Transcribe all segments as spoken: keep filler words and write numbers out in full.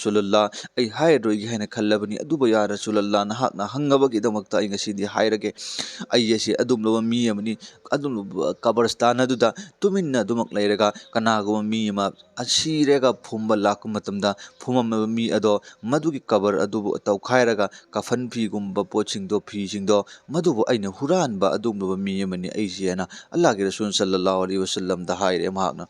ꯔꯁꯨꯂꯜꯂꯥ, ꯑꯩ ꯍꯥꯏꯔꯔꯣꯏꯒꯦ ꯍꯥꯏꯅ ꯈꯜꯂꯕꯅꯤ, ꯑꯗꯨꯕꯨ ꯌꯥ ꯔꯁꯨꯂꯜꯂꯥ, ꯅꯍꯥꯛꯅ ꯍꯪꯉꯕꯒꯤꯗꯃꯛꯇ ꯑꯩ ꯉꯁꯤꯗꯤ ꯍꯥꯏꯔꯒꯦ꯫ ꯑꯩ ꯑꯁꯤ ꯑꯗꯨꯝꯂꯕ ꯃꯤ ꯑꯃꯅꯤ, ꯑꯗꯨꯝꯂꯕ ꯀꯕꯔꯁꯇꯥꯟ ꯑꯗꯨꯗ ꯇꯨꯃꯤꯟꯅ ꯑꯗꯨꯃꯛ ꯂꯩꯔꯒ ꯀꯅꯥꯒꯨꯝꯕ ꯃꯤ ꯑꯃ ꯁꯤꯔꯒ ꯐꯨꯝꯕ ꯂꯥꯛꯄ ꯃꯇꯝꯗ ꯐꯨꯝꯃꯝꯃꯕ ꯃꯤ ꯑꯗꯣ ꯃꯗꯨꯒꯤ ꯀꯕꯔ ꯑꯗꯨꯕꯨ ꯇꯧꯈꯥꯏꯔꯒ ꯀꯐꯟ ꯐꯤꯒꯨꯝꯕ ꯄꯣꯠꯁꯤꯡꯗꯣ, ꯐꯤꯁꯤꯡꯗꯣ, ꯃꯗꯨꯕꯨ ꯑꯩꯅ ꯍꯨꯔꯥꯟꯕ ꯑꯗꯨꯒꯨꯝꯂꯕ ꯃꯤ ꯑꯃꯅꯤ ꯑꯩꯁꯦ ꯍꯥꯏꯅ ꯑꯜꯂꯥꯍꯒꯤ ꯔꯁꯨꯜ ꯁꯜꯂꯜꯂꯥꯍꯨ ꯑꯂꯩꯍꯤ ꯋꯁꯜꯂꯝꯗ ꯍꯥꯏꯔꯦ꯫ ꯃꯍꯥꯛꯅ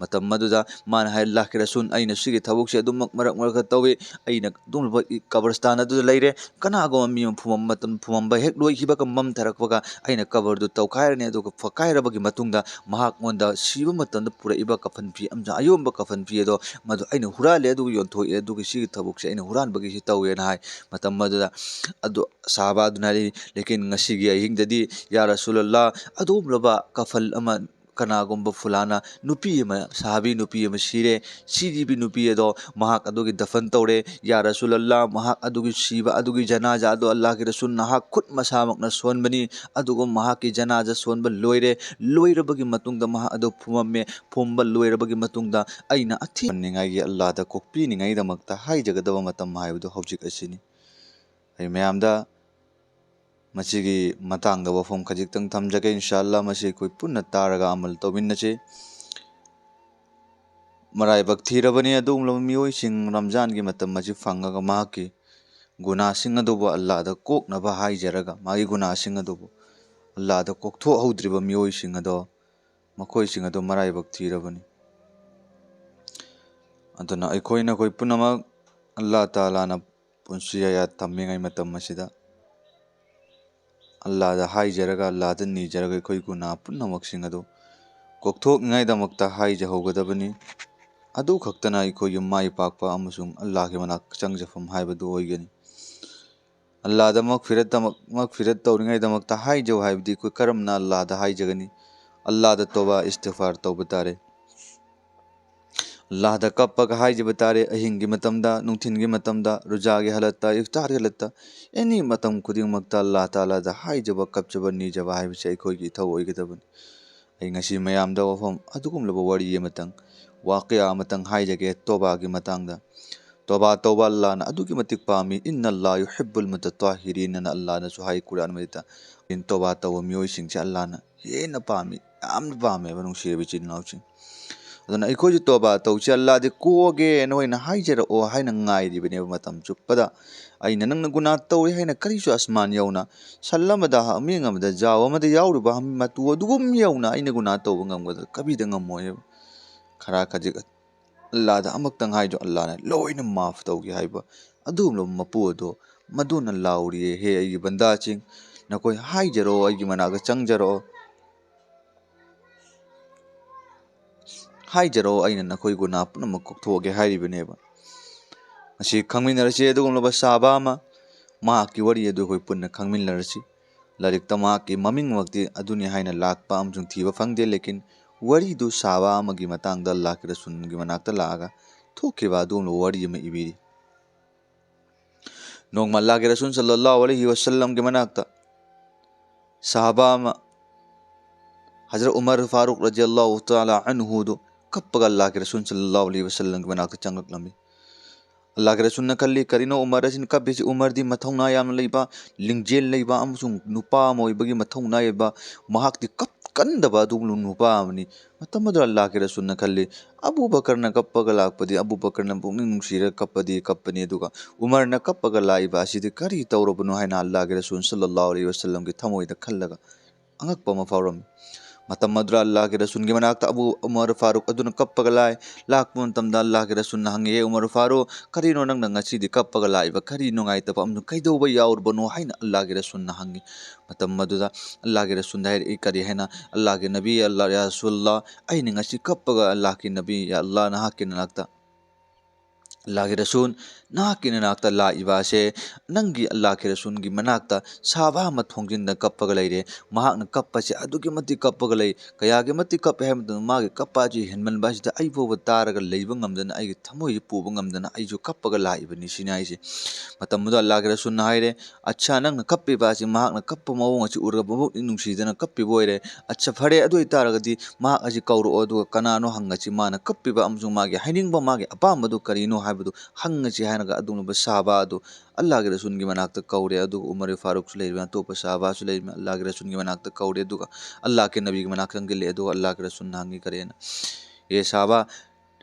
ꯃꯇꯝ ꯑꯗꯨꯗ ꯃꯥꯅ ꯍꯥꯏ, "ꯑꯜꯂꯥꯍꯒꯤ ꯔꯁꯨꯜ, ꯑꯩꯅ ꯁꯤꯒꯤ ꯊꯕꯛꯁꯦ ꯑꯗꯨꯃꯛ ꯃꯔꯛ ꯃꯔꯛꯇ ꯇꯧꯏ꯫ ꯑꯩꯅ ꯑꯗꯨꯒꯨꯝꯂꯕ ꯀꯕꯔꯁꯇꯥꯟ ꯑꯗꯨꯗ ꯂꯩꯔꯦ꯫ ꯀꯅꯥꯒꯨꯝꯕ ꯃꯤ ꯑꯃ ꯐꯨꯝꯕ ꯃꯇꯝ, ꯐꯨꯝꯃꯝꯕ ꯍꯦꯛ ꯂꯣꯏꯈꯤꯕꯒ ꯃꯝꯊꯔꯛꯄꯒ ꯑꯩꯅ ꯀꯕꯔꯗꯨ ꯇꯧꯈꯥꯏꯔꯅꯤ꯫ ꯑꯗꯨꯒ ꯐꯀꯥꯏꯔꯕꯒꯤ ꯃꯇꯨꯡꯗ ꯃꯍꯥꯛꯉꯣꯟꯗ ꯁꯤꯕ ꯃꯇꯝꯗ ꯄꯨꯔꯛꯏꯕ ꯀꯐꯟ ꯐꯤ ꯑꯃꯁꯨꯡ ꯑꯌꯣꯟꯕ ꯀꯐꯟ ꯐꯤ ꯑꯗꯣ ꯃꯗꯨ ꯑꯩꯅ ꯍꯨꯔꯥꯜꯂꯦ, ꯑꯗꯨꯒ ꯌꯣꯟꯊꯣꯛꯑꯦ, ꯑꯗꯨꯒ ꯁꯤꯒꯤ ꯊꯕꯛꯁꯦ ꯑꯩꯅ ꯍꯨꯔꯥꯟꯕꯒꯤꯁꯤ ꯇꯧꯋꯦꯅ" ꯍꯥꯏ꯫ ꯃꯇꯝ ꯑꯗꯨꯗ ꯑꯗꯨ ꯁꯍꯥꯕꯥ ꯑꯗꯨꯅ ꯍꯥꯏꯔꯤ, "ꯂꯦꯀꯤꯟ ꯉꯁꯤꯒꯤ ꯑꯍꯤꯡꯗꯗꯤ, ꯌꯥ ꯔꯁꯨꯂꯜꯂꯥ, ꯑꯗꯨꯒꯨꯝꯂꯕ ꯀꯐꯜ ꯑꯃ, ꯀꯅꯥꯒꯨꯝꯕ ꯐꯨꯂꯥꯅ ꯅꯨꯄꯤ ꯑꯃ, ꯁꯍꯥꯕꯤ ꯅꯨꯄꯤ ꯑꯃ ꯁꯤꯔꯦ, ꯁꯤꯔꯤꯕꯤ ꯅꯨꯄꯤ ꯑꯗꯣ ꯃꯍꯥꯛ ꯑꯗꯨꯒꯤ ꯗꯐꯟ ꯇꯧꯔꯦ, ꯌꯥ ꯔꯁꯨꯂꯜꯂꯥ, ꯃꯍꯥꯛ ꯑꯗꯨꯒꯤ ꯁꯤꯕ ꯑꯗꯨꯒꯤ ꯖꯅꯥꯖꯥ ꯑꯗꯣ ꯑꯜꯂꯥꯍꯒꯤ ꯔꯁꯨꯜ ꯅꯍꯥꯛ ꯈꯨꯠ ꯃꯁꯥꯃꯛꯅ ꯁꯣꯟꯕꯅꯤ, ꯑꯗꯨꯒ ꯃꯍꯥꯛꯀꯤ ꯖꯅꯥꯖꯥ ꯁꯣꯟꯕ ꯂꯣꯏꯔꯦ, ꯂꯣꯏꯔꯕꯒꯤ ꯃꯇꯨꯡꯗ ꯃꯍꯥꯛ ꯑꯗꯨ ꯐꯨꯝꯃꯝꯃꯦ, ꯐꯨꯝꯕ ꯂꯣꯏꯔꯕꯒꯤ ꯃꯇꯨꯡꯗ ꯑꯩꯅ ꯑꯊꯦꯡꯅꯤꯡꯉꯥꯏꯒꯤ ꯑꯜꯂꯥꯍꯗ ꯀꯣꯛꯄꯤꯅꯤꯡꯉꯥꯏꯗꯃꯛꯇ ꯍꯥꯏꯖꯒꯗꯕ ꯃꯇꯝ ꯍꯥꯏꯕꯗꯨ ꯍꯧꯖꯤꯛ ꯑꯁꯤꯅꯤ"꯫ ꯑꯩ ꯃꯌꯥꯝꯗ ꯃꯁꯤꯒꯤ ꯃꯇꯥꯡꯗ ꯋꯥꯐꯝ ꯈꯖꯤꯛꯇꯪ ꯊꯝꯖꯒꯦ꯫ ꯏꯟꯁꯥ ꯑꯜꯂꯥ, ꯃꯁꯤ ꯑꯩꯈꯣꯏ ꯄꯨꯟꯅ ꯇꯥꯔꯒ ꯑꯃꯜ ꯇꯧꯃꯤꯟꯅꯁꯤ꯫ ꯃꯔꯥꯏꯕꯛ ꯊꯤꯔꯕꯅꯤ ꯑꯗꯨꯒꯨꯝꯂꯕ ꯃꯤꯑꯣꯏꯁꯤꯡ, ꯔꯝꯖꯥꯟꯒꯤ ꯃꯇꯝ ꯑꯁꯤ ꯐꯪꯉꯒ ꯃꯍꯥꯛꯀꯤ ꯒꯨꯅꯥꯁꯤꯡ ꯑꯗꯨꯕꯨ ꯑꯜꯂꯥꯗ ꯀꯣꯛꯅꯕ ꯍꯥꯏꯖꯔꯒ, ꯃꯥꯒꯤ ꯒꯨꯅꯥꯁꯤꯡ ꯑꯗꯨꯕꯨ ꯑꯜꯂꯥꯗ ꯀꯣꯛꯊꯣꯛꯍꯧꯗ꯭ꯔꯤꯕ ꯃꯤꯑꯣꯏꯁꯤꯡ ꯑꯗꯣ, ꯃꯈꯣꯏꯁꯤꯡ ꯑꯗꯨ ꯃꯔꯥꯏꯕꯛ ꯊꯤꯔꯕꯅꯤ꯫ ꯑꯗꯨꯅ ꯑꯩꯈꯣꯏ ꯅꯈꯣꯏ ꯄꯨꯝꯅꯃꯛ ꯑꯜꯂꯥ ꯇꯥꯂꯥꯅ ꯄꯨꯟꯁꯤ ꯍꯌꯥꯠ ꯊꯝꯃꯤꯉꯩ ꯃꯇꯝ ꯑꯁꯤꯗ ꯑꯜꯂꯥꯗ ꯍꯥꯏꯖꯔꯒ, ꯑꯜꯂꯥꯗ ꯅꯤꯖꯔꯒ ꯑꯩꯈꯣꯏ ꯒꯨꯅꯥ ꯄꯨꯝꯅꯃꯛꯁꯤꯡ ꯑꯗꯨ ꯀꯣꯛꯊꯣꯛꯅꯤꯡꯉꯥꯏꯗꯃꯛꯇ ꯍꯥꯏꯖꯍꯧꯒꯗꯕꯅꯤ꯫ ꯑꯗꯨ ꯈꯛꯇꯅ ꯑꯩꯈꯣꯏꯒꯤ ꯃꯥꯏ ꯄꯥꯛꯄ ꯑꯃꯁꯨꯡ ꯑꯜꯂꯥꯍꯒꯤ ꯃꯅꯥꯛ ꯆꯪꯖꯐꯝ ꯍꯥꯏꯕꯗꯨ ꯑꯣꯏꯒꯅꯤ꯫ ꯑꯜꯂꯥꯗ ꯃꯒꯐꯤꯔꯠꯇꯃꯛ-, ꯃꯒꯐꯤꯔꯠ ꯇꯧꯔꯤꯉꯩꯗꯃꯛꯇ ꯍꯥꯏꯖꯧ ꯍꯥꯏꯕꯗꯤ ꯑꯩꯈꯣꯏ ꯀꯔꯝꯅ ꯑꯜꯂꯥꯗ ꯍꯥꯏꯖꯒꯅꯤ? ꯑꯜꯂꯥꯗ ꯇꯣꯕꯥ ꯏꯁꯇꯤꯐꯥꯔ ꯇꯧꯕ ꯇꯥꯔꯦ꯫ ꯑꯜꯂꯥꯍꯗ ꯀꯞꯄꯒ ꯍꯥꯏꯖꯕ ꯇꯥꯔꯦ꯫ ꯑꯍꯤꯡꯒꯤ ꯃꯇꯝꯗ, ꯅꯨꯡꯊꯤꯟꯒꯤ ꯃꯇꯝꯗ, ꯔꯨꯖꯥꯒꯤ ꯍꯥꯂꯠꯇ, ꯏꯐꯇꯥꯔꯒꯤ ꯍꯥꯂꯠꯇ, ꯑꯦꯅꯤ ꯃꯇꯝ ꯈꯨꯗꯤꯡꯃꯛꯇ ꯑꯜꯂꯥꯍ ꯇꯥꯂꯥꯗ ꯍꯥꯏꯖꯕ, ꯀꯞꯆꯕ, ꯅꯤꯖꯕ ꯍꯥꯏꯕꯁꯤ ꯑꯩꯈꯣꯏꯒꯤ ꯏꯊꯧ ꯑꯣꯏꯒꯗꯕꯅꯤ꯫ ꯑꯩ ꯉꯁꯤ ꯃꯌꯥꯝꯗ ꯋꯥꯐꯝ ꯑꯗꯨꯒꯨꯝꯂꯕ ꯋꯥꯔꯤ ꯑꯃꯇꯪ, ꯋꯥꯀꯌꯥ ꯑꯃꯇꯪ ꯍꯥꯏꯖꯒꯦ ꯇꯣꯕꯥꯒꯤ ꯃꯇꯥꯡꯗ꯫ ꯇꯣꯕꯥ ꯇꯧꯕ ꯑꯜꯂꯥꯅ ꯑꯗꯨꯛꯀꯤ ꯃꯇꯤꯛ ꯄꯥꯝꯃꯤ꯫ "ꯏꯟꯅ ꯑꯜꯂꯥ ꯌꯨꯍꯤꯕꯨꯜ ꯃꯨꯇꯇ꯭ꯋꯥꯍꯤꯔꯤꯟ" ꯑꯅ ꯑꯜꯂꯥꯅꯁꯨ ꯍꯥꯏ ꯀꯨꯔꯥꯟ ꯃꯖꯤꯗꯇ꯫ ꯇꯣꯕꯥ ꯇꯧꯕ ꯃꯤꯑꯣꯏꯁꯤꯡꯁꯦ ꯑꯜꯂꯥꯅ ꯍꯦꯟꯅ ꯄꯥꯝꯃꯤ, ꯌꯥꯝꯅ ꯄꯥꯝꯃꯦꯕ, ꯅꯨꯡꯁꯤꯔꯕ ꯏꯆꯤꯟ ꯏꯅꯥꯎꯁꯤꯡ꯫ ꯑꯗꯨꯅ ꯑꯩꯈꯣꯏꯁꯨ ꯇꯣꯕꯥ ꯇꯧꯁꯤ, "ꯑꯜꯂꯥꯗꯤ ꯀꯣꯛꯑꯒꯦ, ꯅꯈꯣꯏꯅ ꯍꯥꯏꯖꯔꯛꯑꯣ" ꯍꯥꯏꯅ ꯉꯥꯏꯔꯤꯕꯅꯦꯕ ꯃꯇꯝ ꯆꯨꯞꯄꯗ꯫ ꯑꯩꯅ ꯅꯪꯅ ꯒꯨꯅꯥ ꯇꯧꯔꯦ ꯍꯥꯏꯅ ꯀꯔꯤꯁꯨ ꯑꯁꯃꯥꯟ ꯌꯧꯅ, ꯁꯜ ꯑꯃꯗ, ꯍꯥꯃꯦꯡ ꯑꯃꯗ, ꯖꯥꯎ ꯑꯃꯗ ꯌꯥꯎꯔꯤꯕ ꯍꯥꯃꯦꯡ ꯃꯇꯨ ꯑꯗꯨꯒꯨꯝ ꯌꯧꯅ ꯑꯩꯅ ꯒꯨꯅꯥ ꯇꯧꯕ ꯉꯝꯒꯗ꯭ꯔꯥ? ꯀꯕꯤꯗ ꯉꯝꯃꯣꯏꯕ꯫ ꯈꯔ ꯈꯖꯤꯛ ꯑꯜꯂꯥꯗ ꯑꯃꯨꯛꯇꯪ ꯍꯥꯏꯖꯧ, ꯑꯜꯂꯥꯅ ꯂꯣꯏꯅ ꯃꯥꯐ ꯇꯧꯒꯦ ꯍꯥꯏꯕ ꯑꯗꯨꯒꯨꯝꯂꯕ ꯃꯄꯨ ꯑꯗꯣ꯫ ꯃꯗꯨꯅ ꯂꯥꯎꯔꯤꯌꯦ, "ꯍꯦ ꯑꯩꯒꯤ ꯕꯟꯗꯥꯁꯤꯡ, ꯅꯈꯣꯏ ꯍꯥꯏꯖꯔꯛꯑꯣ, ꯑꯩꯒꯤ ꯃꯅꯥꯛꯇ ꯆꯪꯖꯔꯛꯑꯣ, ꯍꯥꯏꯖꯔꯛꯑꯣ, ꯑꯩꯅ ꯅꯈꯣꯏ ꯒꯨꯅꯥ ꯄꯨꯝꯅꯃꯛ ꯀꯣꯛꯊꯣꯛꯑꯒꯦ" ꯍꯥꯏꯔꯤꯕꯅꯦꯕ꯫ ꯉꯁꯤ ꯈꯪꯃꯤꯟꯅꯔꯁꯤ ꯑꯗꯨꯒꯨꯝꯂꯕ ꯁꯍꯥꯕꯥ ꯑꯃ, ꯃꯍꯥꯛꯀꯤ ꯋꯥꯔꯤ ꯑꯗꯨ ꯑꯩꯈꯣꯏ ꯄꯨꯟꯅ ꯈꯪꯃꯤꯟꯅꯔꯁꯤ꯫ ꯂꯥꯏꯔꯤꯛꯇ ꯃꯍꯥꯛꯀꯤ ꯃꯃꯤꯡꯃꯛꯇꯤ ꯑꯗꯨꯅꯤ ꯍꯥꯏꯅ ꯂꯥꯛꯄ ꯑꯃꯁꯨꯡ ꯊꯤꯕ ꯐꯪꯗꯦ, ꯂꯦꯀꯤꯟ ꯋꯥꯔꯤꯗꯨ ꯁꯍꯥꯕꯥ ꯑꯃꯒꯤ ꯃꯇꯥꯡꯗ ꯑꯜꯂꯥꯍꯒꯤ ꯔꯁꯨꯜꯒꯤ ꯃꯅꯥꯛꯇ ꯂꯥꯛꯑꯒ ꯊꯣꯛꯈꯤꯕ ꯑꯗꯨꯒꯨꯝꯂꯕ ꯋꯥꯔꯤ ꯑꯃ ꯏꯕꯤꯔꯤ꯫ ꯅꯣꯡꯃ ꯑꯜꯂꯥꯍꯒꯤ ꯔꯁꯨꯜ ꯁꯜꯂꯜꯂꯥꯍꯨ ꯑꯂꯩꯍꯤ ꯋꯁꯜꯂꯝꯒꯤ ꯃꯅꯥꯛꯇ ꯁꯍꯥꯕꯥ ꯑꯃ, ꯍꯖꯔꯠ ꯎꯃꯔ ꯐꯥꯔꯨꯛ ꯔꯖꯤꯌꯜꯂꯥꯍꯨ ꯇꯥꯂꯥ ꯑꯟꯍꯨꯗꯨ ꯀꯞꯄꯒ ꯑꯜꯂꯥꯍꯒꯤ ꯔꯁꯨꯜ ꯁꯜꯂꯜꯂꯥꯍꯨ ꯑꯂꯩꯍꯤ ꯋꯁꯜꯂꯝꯒꯤ ꯃꯅꯥꯛꯇ ꯆꯪꯂꯛꯂꯝꯃꯤ꯫ ꯑꯜꯂꯥꯍꯒꯤ ꯔꯁꯨꯜꯅ ꯈꯜꯂꯤ, "ꯀꯔꯤꯅꯣ ꯎꯃꯔ ꯑꯁꯤꯅ ꯀꯞꯄꯤꯁꯤ?" ꯎꯃꯔꯗꯤ ꯃꯊꯧꯅꯥ ꯌꯥꯝꯅ ꯂꯩꯕ, ꯂꯤꯡꯖꯦꯜ ꯂꯩꯕ ꯑꯃꯁꯨꯡ ꯅꯨꯄꯥ ꯑꯃ ꯑꯣꯏꯕꯒꯤ ꯃꯊꯧꯅꯥ ꯂꯩꯕ, ꯃꯍꯥꯛꯇꯤ ꯀꯞꯀꯟꯗꯕ ꯑꯗꯨꯒꯨꯝꯂꯕ ꯅꯨꯄꯥ ꯑꯃꯅꯤ꯫ ꯃꯇꯝ ꯑꯗꯨꯗ ꯑꯜꯂꯥꯍꯒꯤ ꯔꯁꯨꯜꯅ ꯈꯜꯂꯤ, "ꯑꯕꯨ ꯕꯀꯔꯅ ꯀꯞꯄꯒ ꯂꯥꯛꯄꯗꯤ, ꯑꯕꯨ ꯕꯀꯔꯅ ꯄꯨꯛꯅꯤꯡ ꯅꯨꯡꯁꯤꯔꯒ ꯀꯞꯄꯗꯤ ꯀꯞꯄꯅꯤ, ꯑꯗꯨꯒ ꯎꯃꯔꯅ ꯀꯞꯄꯒ ꯂꯥꯛꯏꯕ ꯑꯁꯤꯗꯤ ꯀꯔꯤ ꯇꯧꯔꯕꯅꯣ?" ꯍꯥꯏꯅ ꯑꯜꯂꯥꯍꯒꯤ ꯔꯁꯨꯜ ꯁꯜꯂꯜꯂꯥꯍꯨ ꯑꯂꯩꯍꯤ ꯋꯁꯜꯂꯝꯒꯤ ꯊꯃꯣꯏꯗ ꯈꯜꯂꯒ ꯑꯉꯛꯄ ꯑꯃ ꯐꯥꯎꯔꯝꯃꯤ꯫ ꯃꯇꯝ ꯑꯗꯨꯗ ꯑꯜꯂꯥꯍꯒꯤ ꯔꯁꯨꯜꯒꯤ ꯃꯅꯥꯛꯇ ꯑꯕꯨ ꯎꯃꯔ ꯐꯥꯔꯨꯛ ꯑꯗꯨꯅ ꯀꯞꯄꯒ ꯂꯥꯛꯏ꯫ ꯂꯥꯛꯄ ꯃꯇꯝꯗ ꯑꯜꯂꯥꯍꯒꯤ ꯔꯁꯨꯜꯅ ꯍꯪꯉꯤ, "ꯍꯦ ꯎꯃꯔ ꯐꯥꯔꯨꯛ, ꯀꯔꯤꯅꯣ ꯅꯪꯅ ꯉꯁꯤꯗꯤ ꯀꯞꯄꯒ ꯂꯥꯛꯏꯕ? ꯀꯔꯤ ꯅꯨꯡꯉꯥꯏꯇꯕ ꯑꯃꯁꯨꯡ ꯀꯩꯗꯧꯕ ꯌꯥꯎꯔꯕꯅꯣ?" ꯍꯥꯏꯅ ꯑꯜꯂꯥꯍꯒꯤ ꯔꯁꯨꯜꯅ ꯍꯪꯉꯤ꯫ ꯃꯇꯝ ꯑꯗꯨꯗ ꯑꯜꯂꯥꯍꯒꯤ ꯔꯁꯨꯜꯗ ꯍꯥꯏꯔꯛꯏ, ꯀꯔꯤ ꯍꯥꯏꯅ? "ꯑꯜꯂꯥꯍꯒꯤ ꯅꯕꯤ, ꯑꯜꯂꯥꯍ, ꯌꯥ ꯔꯁꯨꯜꯂꯥꯍ, ꯑꯩꯅ ꯉꯁꯤ ꯀꯞꯄꯒ ꯑꯜꯂꯥꯍꯒꯤ ꯅꯕꯤ, ꯌꯥ ꯑꯜꯂꯥꯍ, ꯅꯍꯥꯛꯀꯤ ꯅꯅꯥꯛꯇ ꯑꯜꯂꯥꯍꯒꯤ ꯔꯁꯨꯜ, ꯅꯍꯥꯛꯀꯤ ꯅꯅꯥꯛꯇ ꯂꯥꯛꯏꯕ ꯑꯁꯦ ꯅꯪꯒꯤ ꯑꯜꯂꯥꯍꯒꯤ ꯔꯁꯨꯜꯒꯤ ꯃꯅꯥꯛꯇ ꯁꯍꯥꯕꯥ ꯑꯃ ꯊꯣꯡꯖꯤꯟꯗ ꯀꯞꯄꯒ ꯂꯩꯔꯦ꯫ ꯃꯍꯥꯛꯅ ꯀꯞꯄꯁꯦ ꯑꯗꯨꯛꯀꯤ ꯃꯇꯤꯛ ꯀꯞꯄꯒ ꯂꯩ꯫ ꯀꯌꯥꯒꯤ ꯃꯇꯤꯛ ꯀꯞꯄꯦ ꯍꯥꯏꯕ ꯃꯇꯝꯗ ꯃꯥꯒꯤ ꯀꯞꯄ ꯑꯁꯤ ꯍꯦꯟꯃꯟꯕ ꯑꯁꯤꯗ ꯑꯩ ꯐꯥꯎꯕ ꯇꯥꯔꯒ ꯂꯩꯕ ꯉꯝꯗꯅ, ꯑꯩꯒꯤ ꯊꯃꯣꯏꯁꯤ ꯄꯨꯕ ꯉꯝꯗꯅ ꯑꯩꯁꯨ ꯀꯞꯄꯒ ꯂꯥꯛꯏꯕꯅꯤ" ꯁꯤꯅꯤ ꯍꯥꯏꯁꯦ꯫ ꯃꯇꯝ ꯑꯗꯨꯗ ꯑꯜꯂꯥꯍꯒꯤ ꯔꯁꯨꯜꯅ ꯍꯥꯏꯔꯦ, "ꯑꯠꯁꯥ, ꯅꯪꯅ ꯀꯞꯄꯤꯕ ꯑꯁꯤ ꯃꯍꯥꯛꯅ ꯀꯞꯄ ꯃꯑꯣꯡ ꯑꯁꯤ ꯎꯔꯒ ꯃꯕꯨꯛꯅꯤꯡ ꯅꯨꯡꯁꯤꯗꯅ ꯀꯞꯄꯤꯕ ꯑꯣꯏꯔꯦ꯫ ꯑꯠꯁꯥ, ꯐꯔꯦ, ꯑꯗꯨ ꯑꯣꯏꯇꯥꯔꯒꯗꯤ ꯃꯍꯥꯛ ꯑꯁꯤ ꯀꯧꯔꯛꯑꯣ, ꯑꯗꯨꯒ ꯀꯅꯥꯅꯣ ꯍꯪꯉꯁꯤ, ꯃꯥꯅ ꯀꯞꯄꯤꯕ ꯑꯃꯁꯨꯡ ꯃꯥꯒꯤ ꯍꯥꯏꯅꯤꯡꯕ, ꯃꯥꯒꯤ ꯑꯄꯥꯝꯕꯗꯨ ꯀꯔꯤꯅꯣ ꯍꯥꯏꯕ" ꯍꯥꯏꯕꯗꯨ ꯍꯪꯉꯁꯤ ꯍꯥꯏꯔꯒ ꯑꯗꯨꯒꯨꯝꯂꯕ ꯁꯍꯥꯕꯥ ꯑꯗꯨ ꯑꯜꯂꯥꯍꯒꯤ ꯔꯁꯨꯜꯒꯤ ꯃꯅꯥꯛꯇ ꯀꯧꯔꯦ꯫ ꯑꯗꯨꯒ ꯎꯃꯔ ꯐꯥꯔꯨꯛꯁꯨ ꯂꯩꯔꯤꯕꯅꯤ, ꯑꯇꯣꯞꯄ ꯁꯍꯥꯕꯥꯁꯨ ꯂꯩꯔꯤꯕꯅꯤ, ꯑꯜꯂꯥꯍꯒꯤ ꯔꯁꯨꯜꯒꯤ ꯃꯅꯥꯛꯇ ꯀꯧꯔꯦ꯫ ꯑꯗꯨꯒ ꯑꯜꯂꯥꯍꯒꯤ ꯅꯕꯤꯒꯤ ꯃꯅꯥꯛꯇ ꯆꯪꯁꯤꯜꯂꯦ꯫ ꯑꯗꯨꯒ ꯑꯜꯂꯥꯍꯒꯤ ꯔꯁꯨꯜꯅ ꯍꯪꯉꯤ ꯀꯔꯤꯅ, "ꯑꯦ ꯁꯍꯥꯕꯥ,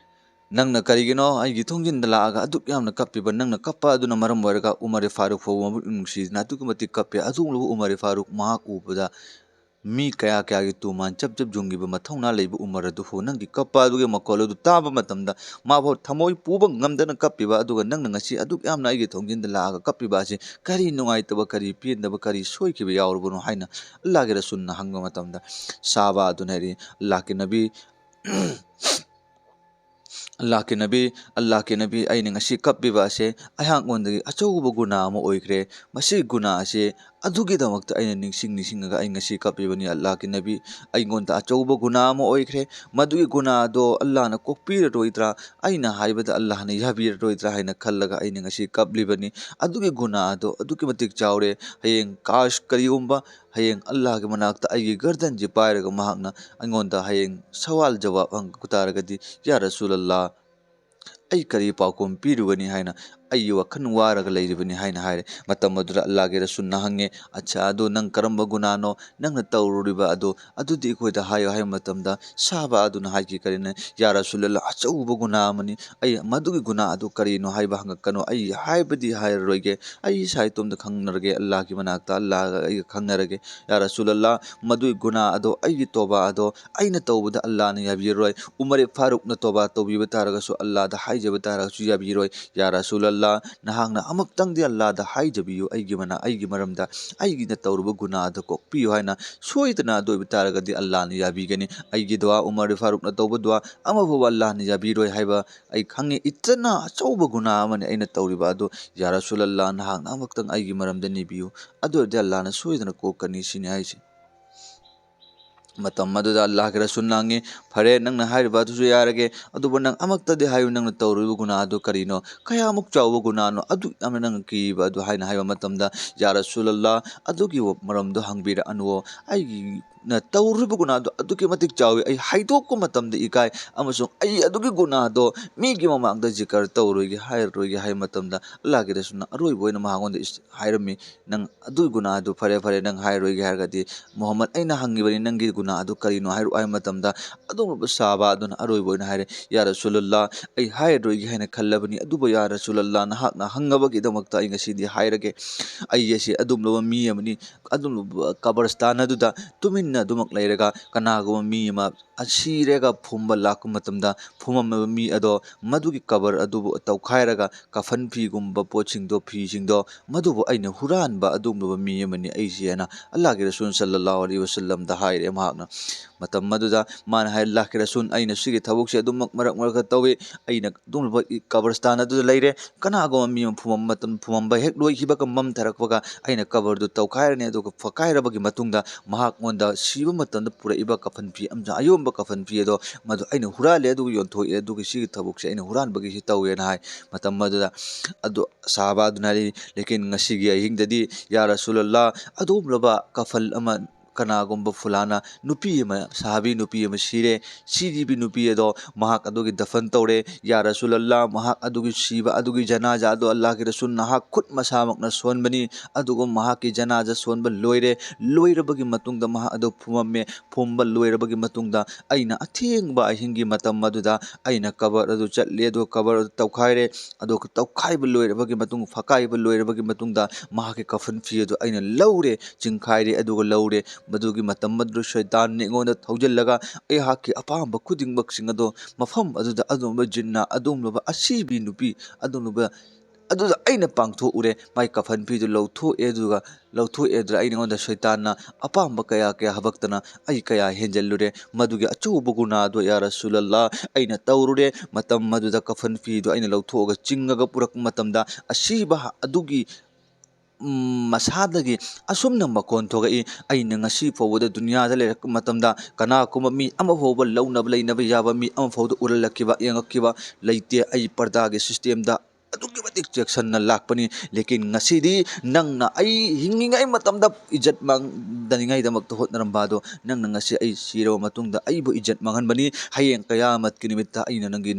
ꯅꯪꯅ ꯀꯔꯤꯒꯤꯅꯣ ꯑꯩꯒꯤ ꯊꯣꯡꯖꯤꯟꯗ ꯂꯥꯛꯑꯒ ꯑꯗꯨꯛ ꯌꯥꯝꯅ ꯀꯞꯄꯤꯕ? ꯅꯪꯅ ꯀꯞꯄ ꯑꯗꯨꯅ ꯃꯔꯝ ꯑꯣꯏꯔꯒ ꯎꯃꯔ ꯐꯥꯔꯨꯛ ꯐꯥꯎꯕ ꯃꯕꯨꯛ ꯅꯨꯡꯁꯤꯗꯅ ꯑꯗꯨꯛꯀꯤ ꯃꯇꯤꯛ ꯀꯞꯄꯦ꯫ ꯑꯗꯨꯒꯨꯝꯂꯕ ꯎꯃꯔ ꯐꯥꯔꯨꯛ ꯃꯍꯥꯛ ꯎꯕꯗ ꯃꯤ ꯀꯌꯥ ꯀꯌꯥꯒꯤ ꯇꯨꯃꯥꯟ ꯆꯞ ꯆꯞ ꯌꯨꯡꯈꯤꯕ ꯃꯊꯧꯅꯥ ꯂꯩꯕ ꯎꯃꯔ ꯑꯗꯨꯕꯨ ꯅꯪꯒꯤ ꯀꯞꯄ ꯑꯗꯨꯒꯤ ꯃꯈꯣꯜ ꯑꯗꯨ ꯇꯥꯕ ꯃꯇꯝꯗ ꯃꯥꯐꯥꯎ ꯊꯃꯣꯏ ꯄꯨꯕ ꯉꯝꯗꯅ ꯀꯞꯄꯤꯕ, ꯑꯗꯨꯒ ꯅꯪꯅ ꯉꯁꯤ ꯑꯗꯨꯛ ꯌꯥꯝꯅ ꯑꯩꯒꯤ ꯊꯣꯡꯖꯤꯟꯗ ꯂꯥꯛꯑꯒ ꯀꯞꯄꯤꯕ ꯑꯁꯤ ꯀꯔꯤ ꯅꯨꯡꯉꯥꯏꯇꯕ, ꯀꯔꯤ ꯄꯦꯟꯗꯕ, ꯀꯔꯤ ꯁꯣꯏꯈꯤꯕ ꯌꯥꯎꯔꯕꯅꯣ?" ꯍꯥꯏꯅ ꯑꯜꯂꯥꯍꯒꯤ ꯔꯁꯨꯜꯅ ꯍꯪꯕ ꯃꯇꯝꯗ ꯁꯍꯥꯕꯥ ꯑꯗꯨꯅ ꯍꯥꯏꯔꯤ, "ꯑꯜꯂꯥꯍꯒꯤ ꯅꯕꯤ, ꯑꯜꯂꯥꯍꯒꯤ ꯅꯕꯤ, ꯑꯜꯂꯥꯍꯒꯤ ꯅꯕꯤ, ꯑꯩꯅ ꯉꯁꯤ ꯀꯞꯄꯤꯕ ꯑꯁꯦ ꯑꯩꯍꯥꯛꯉꯣꯟꯗꯒꯤ ꯑꯆꯧꯕ ꯒꯨꯅꯥ ꯑꯃ ꯑꯣꯏꯈ꯭ꯔꯦ꯫ ꯃꯁꯤ ꯒꯨꯅꯥ ꯑꯁꯦ ꯑꯗꯨꯒꯤꯗꯃꯛꯇ ꯑꯩꯅ ꯅꯤꯡꯁꯤꯡ ꯅꯤꯡꯁꯤꯡꯉꯒ ꯑꯩ ꯉꯁꯤ ꯀꯞꯄꯤꯕꯅꯤ꯫ ꯑꯜꯂꯥꯍꯒꯤ ꯅꯕꯤ, ꯑꯩꯉꯣꯟꯗ ꯑꯆꯧꯕ ꯒꯨꯅꯥ ꯑꯃ ꯑꯣꯏꯈ꯭ꯔꯦ꯫ ꯃꯗꯨꯒꯤ ꯒꯨꯅꯥ ꯑꯗꯣ ꯑꯜꯂꯥꯍꯅ ꯀꯣꯛꯄꯤꯔꯔꯣꯏꯗ꯭ꯔꯥ? ꯑꯩꯅ ꯍꯥꯏꯕꯗ ꯑꯜꯂꯥꯍꯅ ꯌꯥꯕꯤꯔꯔꯣꯏꯗ꯭ꯔꯥ ꯍꯥꯏꯅ ꯈꯜꯂꯒ ꯑꯩꯅ ꯉꯁꯤ ꯀꯞꯂꯤꯕꯅꯤ꯫ ꯑꯗꯨꯒꯤ ꯒꯨꯅꯥ ꯑꯗꯣ ꯑꯗꯨꯛꯀꯤ ꯃꯇꯤꯛ ꯆꯥꯎꯔꯦ꯫ ꯍꯌꯦꯡ ꯀꯥꯁ ꯀꯔꯤꯒꯨꯝꯕ ꯍꯌꯦꯡ ꯑꯜꯂꯥꯍꯒꯤ ꯃꯅꯥꯛꯇ ꯑꯩꯒꯤ ꯒꯔꯗꯟꯁꯤ ꯄꯥꯏꯔꯒ ꯃꯍꯥꯛꯅ ꯑꯩꯉꯣꯟꯗ ꯍꯌꯦꯡ ꯁꯋꯥꯜ ꯖꯋꯥꯕ ꯍꯪꯉꯛꯄ ꯇꯥꯔꯒꯗꯤ, ꯌꯥ ꯔꯁꯨꯜ ꯑꯜꯂꯥꯍ, ꯑꯩ ꯀꯔꯤ ꯄꯥꯎꯈꯨꯝ ꯄꯤꯔꯨꯒꯅꯤ ꯍꯥꯏꯅ ꯑꯩꯒꯤ ꯋꯥꯈꯜ ꯋꯥꯔꯒ ꯂꯩꯔꯤꯕꯅꯤ" ꯍꯥꯏꯅ ꯍꯥꯏꯔꯦ꯫ ꯃꯇꯝ ꯑꯗꯨꯗ ꯑꯜꯂꯥꯍꯒꯤ ꯔꯁꯨꯜꯅ ꯍꯪꯉꯦ, "ꯑꯠꯆꯥ, ꯑꯗꯨ ꯅꯪ ꯀꯔꯝꯕ ꯒꯨꯅꯥꯅꯣ ꯅꯪꯅ ꯇꯧꯔꯨꯔꯤꯕ ꯑꯗꯨ? ꯑꯗꯨꯗꯤ ꯑꯩꯈꯣꯏꯗ ꯍꯥꯏꯌꯨ" ꯍꯥꯏꯕ ꯃꯇꯝꯗ ꯁꯍꯥꯕꯥ ꯑꯗꯨꯅ ꯍꯥꯏꯈꯤ ꯀꯔꯤꯅ, "ꯌꯥ ꯔꯁꯨꯜ ꯑꯜꯂꯥꯍ, ꯑꯆꯧꯕ ꯒꯨꯅꯥ ꯑꯃꯅꯤ꯫ ꯑꯩ ꯃꯗꯨꯒꯤ ꯒꯨꯅꯥ ꯑꯗꯨ ꯀꯔꯤꯅꯣ ꯍꯥꯏꯕ ꯍꯪꯉꯛꯀꯅꯨ꯫ ꯑꯩ ꯍꯥꯏꯕꯗꯤ ꯍꯥꯏꯔꯔꯣꯏꯒꯦ꯫ ꯑꯩ ꯏꯁꯥ ꯏꯇꯣꯝꯇ ꯈꯪꯅꯔꯒꯦ꯫ ꯑꯜꯂꯥꯍꯒꯤ ꯃꯅꯥꯛꯇ ꯑꯜꯂꯥꯍꯒ ꯑꯩꯒ ꯈꯪꯅꯔꯒꯦ꯫ ꯌꯥ ꯔꯁꯨꯜ ꯑꯜꯂꯥꯍ, ꯃꯗꯨꯒꯤ ꯒꯨꯅꯥ ꯑꯗꯣ, ꯑꯩꯒꯤ ꯇꯣꯕꯥ ꯑꯗꯣ, ꯑꯩꯅ ꯇꯧꯕꯗ ꯑꯜꯂꯥꯍꯅ ꯌꯥꯕꯤꯔꯣꯏ꯫ ꯎꯃꯔ ꯐꯥꯔꯨꯛꯅ ꯇꯣꯕꯥ ꯇꯧꯕꯤꯕ ꯇꯥꯔꯒꯁꯨ, ꯑꯜꯂꯥꯍꯗ ꯍꯥꯏꯖꯕ ꯇꯥꯔꯒꯁꯨ ꯌꯥꯕꯤꯔꯣꯏ꯫ ꯌꯥ ꯔꯁꯨꯜ ꯑꯜꯂꯥꯍ, ꯅꯍꯥꯛꯅ ꯑꯃꯨꯛꯇꯪꯗꯤ ꯑꯜꯂꯥꯍꯗ ꯍꯥꯏꯖꯕꯤꯌꯨ ꯑꯩꯒꯤ ꯃꯅꯥ-, ꯑꯩꯒꯤ ꯃꯔꯝꯗ, ꯑꯩꯒꯤꯅ ꯇꯧꯔꯨꯕ ꯒꯨꯅꯥ ꯑꯗꯨ ꯀꯣꯛꯄꯤꯌꯨ" ꯍꯥꯏꯅ ꯁꯣꯏꯗꯅ ꯑꯗꯨ ꯑꯣꯏꯕ ꯇꯥꯔꯒꯗꯤ ꯑꯜꯂꯥꯍꯅ ꯌꯥꯕꯤꯒꯅꯤ꯫ ꯑꯩꯒꯤ ꯗꯨꯋꯥ, ꯎꯃꯔ ꯐꯥꯔꯨꯛꯅ ꯇꯧꯕ ꯗꯨꯋꯥ ꯑꯃꯐꯥꯎꯕ ꯑꯜꯂꯥꯍꯅ ꯌꯥꯕꯤꯔꯣꯏ ꯍꯥꯏꯕ ꯑꯩ ꯈꯪꯉꯤ꯫ ꯏꯇꯅ ꯑꯆꯧꯕ ꯒꯨꯅꯥ ꯑꯃꯅꯤ ꯑꯩꯅ ꯇꯧꯔꯤꯕ ꯑꯗꯨ꯫ ꯌꯥ ꯔꯁꯨꯜ ꯑꯜꯂꯥꯍ, ꯅꯍꯥꯛꯅ ꯑꯃꯨꯛꯇꯪ ꯑꯩꯒꯤ ꯃꯔꯝꯗ ꯅꯤꯕꯤꯌꯨ, ꯑꯗꯨ ꯑꯣꯏꯔꯗꯤ ꯑꯜꯂꯥꯍꯅ ꯁꯣꯏꯗꯅ ꯀꯣꯛꯀꯅꯤ ꯁꯤꯅꯤ ꯍꯥꯏꯁꯦ꯫ ꯃꯇꯝ ꯑꯗꯨꯗ ꯑꯜꯂꯥꯍꯒꯤ ꯔꯁꯨꯜꯅ ꯍꯪꯉꯤ, "ꯐꯔꯦ, ꯅꯪꯅ ꯍꯥꯏꯔꯤꯕ ꯑꯗꯨꯁꯨ ꯌꯥꯔꯒꯦ, ꯑꯗꯨꯕꯨ ꯅꯪ ꯑꯃꯨꯛꯇꯗꯤ ꯍꯥꯌꯨ, ꯅꯪꯅ ꯇꯧꯔꯤꯕ ꯒꯨꯅꯥ ꯑꯗꯨ ꯀꯔꯤꯅꯣ? ꯀꯌꯥꯃꯨꯛ ꯆꯥꯎꯕ ꯒꯨꯅꯥꯅꯣ ꯑꯗꯨꯛ ꯌꯥꯝꯅ ꯅꯪꯅ ꯀꯤꯔꯤꯕ ꯑꯗꯨ?" ꯍꯥꯏꯅ ꯍꯥꯏꯕ ꯃꯇꯝꯗ, "ꯌꯥ ꯔꯁꯨꯜ ꯑꯜꯂꯥꯍ, ꯑꯗꯨꯒꯤ ꯃꯔꯝꯗꯣ ꯍꯪꯕꯤꯔꯛꯑꯅꯨꯋꯣ, ꯑꯩꯒꯤ ꯅ ꯇꯧꯔꯨꯔꯤꯕ ꯒꯨꯅꯥꯗꯣ ꯑꯗꯨꯛꯀꯤ ꯃꯇꯤꯛ ꯆꯥꯎꯏ꯫ ꯑꯩ ꯍꯥꯏꯗꯣꯛꯄ ꯃꯇꯝꯗ ꯏꯀꯥꯏ, ꯑꯃꯁꯨꯡ ꯑꯩ ꯑꯗꯨꯒꯤ ꯒꯨꯅꯥꯗꯣ ꯃꯤꯒꯤ ꯃꯃꯥꯡꯗ ꯖꯤꯀꯔ ꯇꯧꯔꯣꯏꯒꯦ, ꯍꯥꯏꯔꯔꯣꯏꯒꯦ ꯍꯥꯏꯕ ꯃꯇꯝꯗ, ꯑꯜꯂꯥꯍꯒꯤ ꯔꯁꯨꯜꯅ ꯑꯔꯣꯏꯕ ꯑꯣꯏꯅ ꯃꯉꯣꯟꯗ ꯏꯁ-, ꯍꯥꯏꯔꯝꯃꯤ, "ꯅꯪ ꯑꯗꯨꯒꯤ ꯒꯨꯅꯥꯗꯨ ꯐꯔꯦ, ꯐꯔꯦ, ꯅꯪ ꯍꯥꯏꯔꯣꯏꯒꯦ ꯍꯥꯏꯔꯒꯗꯤ, ꯃꯨꯍꯝꯃꯗ, ꯑꯩꯅ ꯍꯪꯉꯤꯕꯅꯤ, ꯅꯪꯒꯤ ꯒꯨꯅꯥ ꯑꯗꯨ ꯀꯔꯤꯅꯣ ꯍꯥꯏꯔꯛꯑꯣ" ꯍꯥꯏꯕ ꯃꯇꯝꯗ, ꯑꯗꯨꯒꯨꯝꯂꯕ ꯁꯍꯥꯕꯥ ꯑꯗꯨꯅ ꯑꯔꯣꯏꯕ ꯑꯣꯏꯅ ꯍꯥꯏꯔꯦ, "ꯌꯥ ꯔꯁꯨꯂꯜꯂꯥ, ꯑꯩ ꯍꯥꯏꯔꯔꯣꯏꯒꯦ ꯍꯥꯏꯅ ꯈꯜꯂꯕꯅꯤ, ꯑꯗꯨꯕꯨ ꯌꯥ ꯔꯁꯨꯂꯜꯂꯥ, ꯅꯍꯥꯛꯅ ꯍꯪꯉꯕꯒꯤꯗꯃꯛꯇ ꯑꯩ ꯉꯁꯤꯗꯤ ꯍꯥꯏꯔꯒꯦ꯫ ꯑꯩ ꯑꯁꯤ ꯑꯗꯨꯒꯨꯝꯂꯕ ꯃꯤ ꯑꯃꯅꯤ, ꯑꯗꯨꯒꯨꯝꯂꯕ ꯀꯕꯔꯁꯇꯥꯟ ꯑꯗꯨꯗ ꯇꯨꯃꯤꯟꯅ ꯑꯗꯨꯃꯛ ꯂꯩꯔꯒ, ꯀꯅꯥꯒꯨꯝꯕ ꯃꯤ ꯑꯃ ꯁꯤꯔꯒ ꯐꯨꯝꯕ ꯂꯥꯛꯄ ꯃꯇꯝꯗ, ꯐꯨꯝꯃꯝꯃꯕ ꯃꯤ ꯑꯗꯣ ꯃꯗꯨꯒꯤ ꯀꯕꯔ ꯑꯗꯨꯕꯨ ꯇꯧꯈꯥꯏꯔꯒ, ꯀꯐꯟ ꯐꯤꯒꯨꯝꯕ ꯄꯣꯠꯁꯤꯡꯗꯣ, ꯐꯤꯁꯤꯡꯗꯣ, ꯃꯗꯨꯕꯨ ꯑꯩꯅ ꯍꯨꯔꯥꯟꯕ ꯑꯗꯨꯒꯨꯝꯂꯕ ꯃꯤ ꯑꯃꯅꯤ ꯑꯩꯁꯦ" ꯍꯥꯏꯅ ꯑꯜꯂꯥꯍꯒꯤ ꯔꯁꯨꯜ ꯁꯜꯂꯜꯂꯥꯍꯨ ꯑꯂꯩꯍꯤ ꯋꯁꯜꯂꯝꯗ ꯍꯥꯏꯔꯦ ꯃꯍꯥꯛꯅ꯫ ꯃꯇꯝ ꯑꯗꯨꯗ ꯃꯥꯅ ꯍꯥꯏ, "ꯑꯜꯂꯥꯍꯒꯤ ꯔꯁꯨꯜ, ꯑꯩꯅ ꯁꯤꯒꯤ ꯊꯕꯛꯁꯦ ꯑꯗꯨꯃꯛ ꯃꯔꯛ ꯃꯔꯛꯇ ꯇꯧꯏ꯫ ꯑꯩꯅ ꯑꯗꯨꯒꯨꯝꯂꯕ ꯀꯕꯔꯁꯇꯥꯟ ꯑꯗꯨꯗ ꯂꯩꯔꯦ꯫ ꯀꯅꯥꯒꯨꯝꯕ ꯃꯤ ꯑꯃ ꯐꯨꯝꯕ ꯃꯇꯝ, ꯐꯨꯝꯕꯝꯕ ꯍꯦꯛ ꯂꯣꯏꯈꯤꯕꯒ, ꯃꯝꯊꯔꯛꯄꯒ, ꯑꯩꯅ ꯀꯕꯔꯗꯨ ꯇꯧꯈꯥꯏꯔꯅꯤ꯫ ꯑꯗꯨꯒ ꯐꯛꯀꯥꯏꯔꯕꯒꯤ ꯃꯇꯨꯡꯗ ꯃꯍꯥꯛꯉꯣꯟꯗ ꯁꯤꯕ ꯃꯇꯝꯗ ꯄꯨꯔꯛꯏꯕ ꯀꯐꯟ ꯐꯤ ꯑꯃꯁꯨꯡ ꯑꯌꯣꯟꯕ ꯀꯐꯟ ꯐꯤ ꯑꯗꯣ, ꯃꯗꯨ ꯑꯩꯅ ꯍꯨꯔꯥꯜꯂꯦ, ꯑꯗꯨꯒ ꯌꯣꯟꯊꯣꯛꯑꯦ, ꯑꯗꯨꯒ ꯁꯤꯒꯤ ꯊꯕꯛꯁꯦ ꯑꯩꯅ ꯍꯨꯔꯥꯟꯕꯒꯤ ꯁꯤ ꯇꯧꯋꯦꯅ" ꯍꯥꯏ꯫ ꯃꯇꯝ ꯑꯗꯨꯗ ꯑꯗꯨ ꯁꯍꯥꯕꯥ ꯑꯗꯨꯅ ꯍꯥꯏꯔꯤ, "ꯂꯦꯀꯤꯟ ꯉꯁꯤꯒꯤ ꯑꯍꯤꯡꯗꯗꯤ, ꯌꯥ ꯔꯁꯨꯂꯜꯂꯥ, ꯑꯗꯨꯒꯨꯝꯂꯕ ꯀꯐꯜ ꯑꯃ, ꯀꯅꯥꯒꯨꯝꯕ ꯐꯨꯂꯥꯅ ꯅꯨꯄꯤ ꯑꯃ, ꯁꯍꯥꯕꯤ ꯅꯨꯄꯤ ꯑꯃ ꯁꯤꯔꯦ꯫ ꯁꯤꯔꯤꯕꯤ ꯅꯨꯄꯤ ꯑꯗꯣ ꯃꯍꯥꯛ ꯑꯗꯨꯒꯤ ꯗꯐꯟ ꯇꯧꯔꯦ꯫ ꯌꯥ ꯔꯁꯨꯂꯜꯂꯥ, ꯃꯍꯥꯛ ꯑꯗꯨꯒꯤ ꯁꯤꯕ ꯑꯗꯨꯒꯤ ꯖꯅꯥꯖꯥ ꯑꯗꯣ ꯑꯜꯂꯥꯍꯒꯤ ꯔꯁꯨꯜ ꯅꯍꯥꯛ ꯈꯨꯠ ꯃꯁꯥꯃꯛꯅ ꯁꯣꯟꯕꯅꯤ꯫ ꯑꯗꯨꯒ ꯃꯍꯥꯛꯀꯤ ꯖꯅꯥꯖꯥ ꯁꯣꯟꯕ ꯂꯣꯏꯔꯦ꯫ ꯂꯣꯏꯔꯕꯒꯤ ꯃꯇꯨꯡꯗ ꯃꯍꯥꯛ ꯑꯗꯨ ꯐꯨꯝꯃꯝꯃꯦ꯫ ꯐꯨꯝꯕ ꯂꯣꯏꯔꯕꯒꯤ ꯃꯇꯨꯡꯗ ꯑꯩꯅ ꯑꯊꯦꯡꯕ ꯑꯍꯤꯡꯒꯤ ꯃꯇꯝ ꯑꯗꯨꯗ ꯑꯩꯅ ꯀꯕꯔ ꯑꯗꯨ ꯆꯠꯂꯦ, ꯑꯗꯨꯒ ꯀꯕꯔ ꯑꯗꯨ ꯇꯧꯈꯥꯏꯔꯦ꯫ ꯑꯗꯨꯒ ꯇꯧꯈꯥꯏꯕ ꯂꯣꯏꯔꯕꯒꯤ ꯃꯇꯨꯡ, ꯐꯛꯀꯥꯏꯕ ꯂꯣꯏꯔꯕꯒꯤ ꯃꯇꯨꯡꯗ ꯃꯍꯥꯛꯀꯤ ꯀꯐꯟ ꯐꯤ ꯑꯗꯨ ꯑꯩꯅ ꯂꯧꯔꯦ, ꯆꯤꯡꯈꯥꯏꯔꯦ, ꯑꯗꯨꯒ ꯂꯧꯔꯦ꯫ ꯃꯗꯨꯒꯤ ꯃꯇꯝ ꯑꯗꯨꯗ ꯁꯩꯇꯥꯟꯅ ꯑꯩꯉꯣꯟꯗ ꯊꯧꯖꯤꯜꯂꯒ ꯑꯩꯍꯥꯛꯀꯤ ꯑꯄꯥꯝꯕ ꯈꯨꯗꯤꯡꯃꯛꯁꯤꯡ ꯑꯗꯣ ꯃꯐꯝ ꯑꯗꯨꯗ ꯑꯗꯨꯒꯨꯝꯕ ꯖꯤꯟꯅ, ꯑꯗꯨꯒꯨꯝꯂꯕ ꯑꯁꯤꯕꯤ ꯅꯨꯄꯤ, ꯑꯗꯨꯒꯨꯝꯂꯕ ꯑꯗꯨꯗ ꯑꯩꯅ ꯄꯥꯡꯊꯣꯛꯎꯔꯦ꯫ ꯃꯥꯏ ꯀꯐꯟ ꯐꯤꯗꯨ ꯂꯧꯊꯣꯛꯑꯦ, ꯑꯗꯨꯒ ꯂꯧꯊꯣꯛꯑꯦ ꯑꯗꯨꯗ ꯑꯩꯉꯣꯟꯗ ꯁꯩꯇꯥꯟꯅ ꯑꯄꯥꯝꯕ ꯀꯌꯥ ꯀꯌꯥ ꯍꯕꯛꯇꯅ ꯑꯩ ꯀꯌꯥ ꯍꯦꯟꯖꯜꯂꯨꯔꯦ꯫ ꯃꯗꯨꯒꯤ ꯑꯆꯧꯕ ꯒꯨꯅꯥꯗꯣ, ꯌꯥ ꯔꯁꯨꯂꯜꯂꯥ, ꯑꯩꯅ ꯇꯧꯔꯨꯔꯦ꯫ ꯃꯇꯝ ꯑꯗꯨꯗ ꯀꯐꯟ ꯐꯤꯗꯨ ꯑꯩꯅ ꯂꯧꯊꯣꯛꯑꯒ ꯆꯤꯡꯉꯒ ꯄꯨꯔꯛꯄ ꯃꯇꯝꯗ, ꯑꯁꯤꯕ ꯑꯗꯨꯒꯤ, ꯎꯝ, ꯃꯁꯥꯗꯒꯤ ꯑꯁꯨꯝꯅ ꯃꯈꯣꯟ ꯊꯣꯛꯂꯛꯏ꯫ ꯑꯩꯅ ꯉꯁꯤ ꯐꯥꯎꯕꯗ ꯗꯨꯅꯤꯌꯥꯗ ꯂꯩꯔꯛꯄ ꯃꯇꯝꯗ ꯀꯅꯥꯒꯨꯝꯕ ꯃꯤ ꯑꯃ ꯐꯥꯎꯕ ꯂꯧꯅꯕ ꯂꯩꯅꯕ ꯌꯥꯕ ꯃꯤ ꯑꯃ ꯐꯥꯎꯕꯗ ꯎꯔꯜꯂꯛꯈꯤꯕ, ꯌꯦꯡꯉꯛꯈꯤꯕ ꯂꯩꯇꯦ꯫ ꯑꯩ ꯄꯔꯗꯥꯒꯤ ꯁꯤꯁꯇꯦꯝꯗ ꯑꯗꯨꯛꯀꯤ ꯃꯇꯤꯛ ꯆꯦꯛꯁꯤꯟꯅ ꯂꯥꯛꯄꯅꯤ꯫ ꯂꯦꯀꯤꯟ ꯉꯁꯤꯗꯤ ꯅꯪꯅ ꯑꯩ ꯍꯤꯡꯉꯤꯉꯩ ꯃꯇꯝꯗ ꯏꯖꯠ ꯃꯥꯡꯗꯅꯤꯡꯉꯥꯏꯗꯃꯛꯇ ꯍꯣꯠꯅꯔꯝꯕ ꯑꯗꯣ, ꯅꯪꯅ ꯉꯁꯤ ꯑꯩ ꯁꯤꯔꯕ ꯃꯇꯨꯡꯗ ꯑꯩꯕꯨ ꯏꯖꯠ ꯃꯥꯡꯍꯟꯕꯅꯤ꯫ ꯍꯌꯦꯡ ꯀꯌꯥꯃꯠꯀꯤ ꯅꯨꯃꯤꯠꯇ ꯑꯩꯅ ꯅꯪꯒꯤ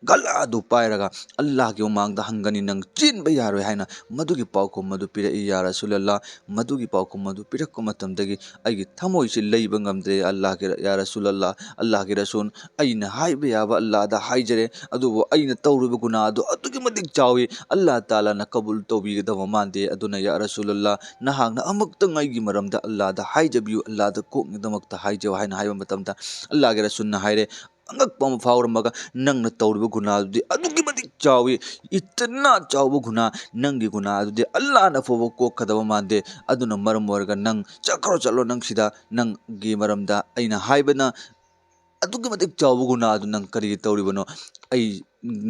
ꯒꯂꯥ ꯑꯗꯨ ꯄꯥꯏꯔꯒ ꯑꯜꯂꯥꯍꯒꯤ ꯃꯃꯥꯡꯗ ꯍꯪꯒꯅꯤ, ꯅꯪ ꯆꯦꯟꯕ ꯌꯥꯔꯣꯏ ꯍꯥꯏꯅ ꯃꯗꯨꯒꯤ ꯄꯥꯎꯈꯨꯝ ꯑꯗꯨ ꯄꯤꯔꯛꯏ꯫ ꯌꯥ ꯔꯁꯨꯂꯜꯂꯥ, ꯃꯗꯨꯒꯤ ꯄꯥꯎꯈꯨꯝ ꯑꯗꯨ ꯄꯤꯔꯛꯄ ꯃꯇꯝꯗꯒꯤ ꯑꯩꯒꯤ ꯊꯃꯣꯏꯁꯤ ꯂꯩꯕ ꯉꯝꯗ꯭ꯔꯦ꯫ ꯑꯜꯂꯥꯍꯒꯤ, ꯌꯥ ꯔꯁꯨꯂꯜꯂꯥ, ꯑꯜꯂꯥꯍꯒꯤ ꯔꯁꯨꯜ, ꯑꯩꯅ ꯍꯥꯏꯕ ꯌꯥꯕ ꯑꯜꯂꯥꯍꯗ ꯍꯥꯏꯖꯔꯦ, ꯑꯗꯨꯕꯨ ꯑꯩꯅ ꯇꯧꯔꯤꯕ ꯒꯨꯅꯥ ꯑꯗꯨ ꯑꯗꯨꯛꯀꯤ ꯃꯇꯤꯛ ꯆꯥꯎꯏ, ꯑꯜꯂꯥꯍ ꯇꯥꯂꯥꯅ ꯀꯕꯨꯜ ꯇꯧꯕꯤꯒꯗꯕ ꯃꯥꯟꯗꯦ꯫ ꯑꯗꯨꯅ ꯌꯥ ꯔꯁꯨꯂꯜꯂꯥ, ꯅꯍꯥꯛꯅ ꯑꯃꯨꯛꯇꯪ ꯑꯩꯒꯤ ꯃꯔꯝꯗ ꯑꯜꯂꯥꯍꯗ ꯍꯥꯏꯖꯕꯤꯌꯨ, ꯑꯜꯂꯥꯍꯗ ꯀꯣꯛꯅꯗꯃꯛꯇ ꯍꯥꯏꯖꯧ ꯍꯥꯏꯅ ꯍꯥꯏꯕ ꯃꯇꯝꯗ ꯑꯜꯂꯥꯍꯒꯤ ꯔꯁꯨꯜꯅ ꯍꯥꯏꯔꯦ, ꯑꯉꯛꯄ ꯑꯃ ꯐꯥꯎꯔꯝꯃꯒ, ꯅꯪꯅ ꯇꯧꯔꯤꯕ ꯒꯨꯅꯥ ꯑꯗꯨꯗꯤ ꯑꯗꯨꯛꯀꯤ ꯃꯇꯤꯛ ꯆꯥꯎꯏ, ꯏꯇꯅꯥ ꯆꯥꯎꯕ ꯒꯨꯅꯥ, ꯅꯪꯒꯤ ꯒꯨꯅꯥ ꯑꯗꯨꯗꯤ ꯑꯜꯂꯥꯍꯅ ꯐꯥꯎꯕ ꯀꯣꯛꯀꯗꯕ ꯃꯥꯟꯗꯦ꯫ ꯑꯗꯨꯅ ꯃꯔꯝ ꯑꯣꯏꯔꯒ ꯅꯪ ꯆꯠꯈ꯭ꯔꯣ, ꯆꯠꯂꯣ, ꯅꯪ ꯁꯤꯗ ꯅꯪꯒꯤ ꯃꯔꯝꯗ ꯑꯩꯅ ꯍꯥꯏꯕꯅ ꯑꯗꯨꯛꯀꯤ ꯃꯇꯤꯛ ꯆꯥꯎꯕ ꯒꯨꯅꯥ ꯑꯗꯨ ꯅꯪ ꯀꯔꯤꯒꯤ ꯇꯧꯔꯤꯕꯅꯣ? ꯑꯩ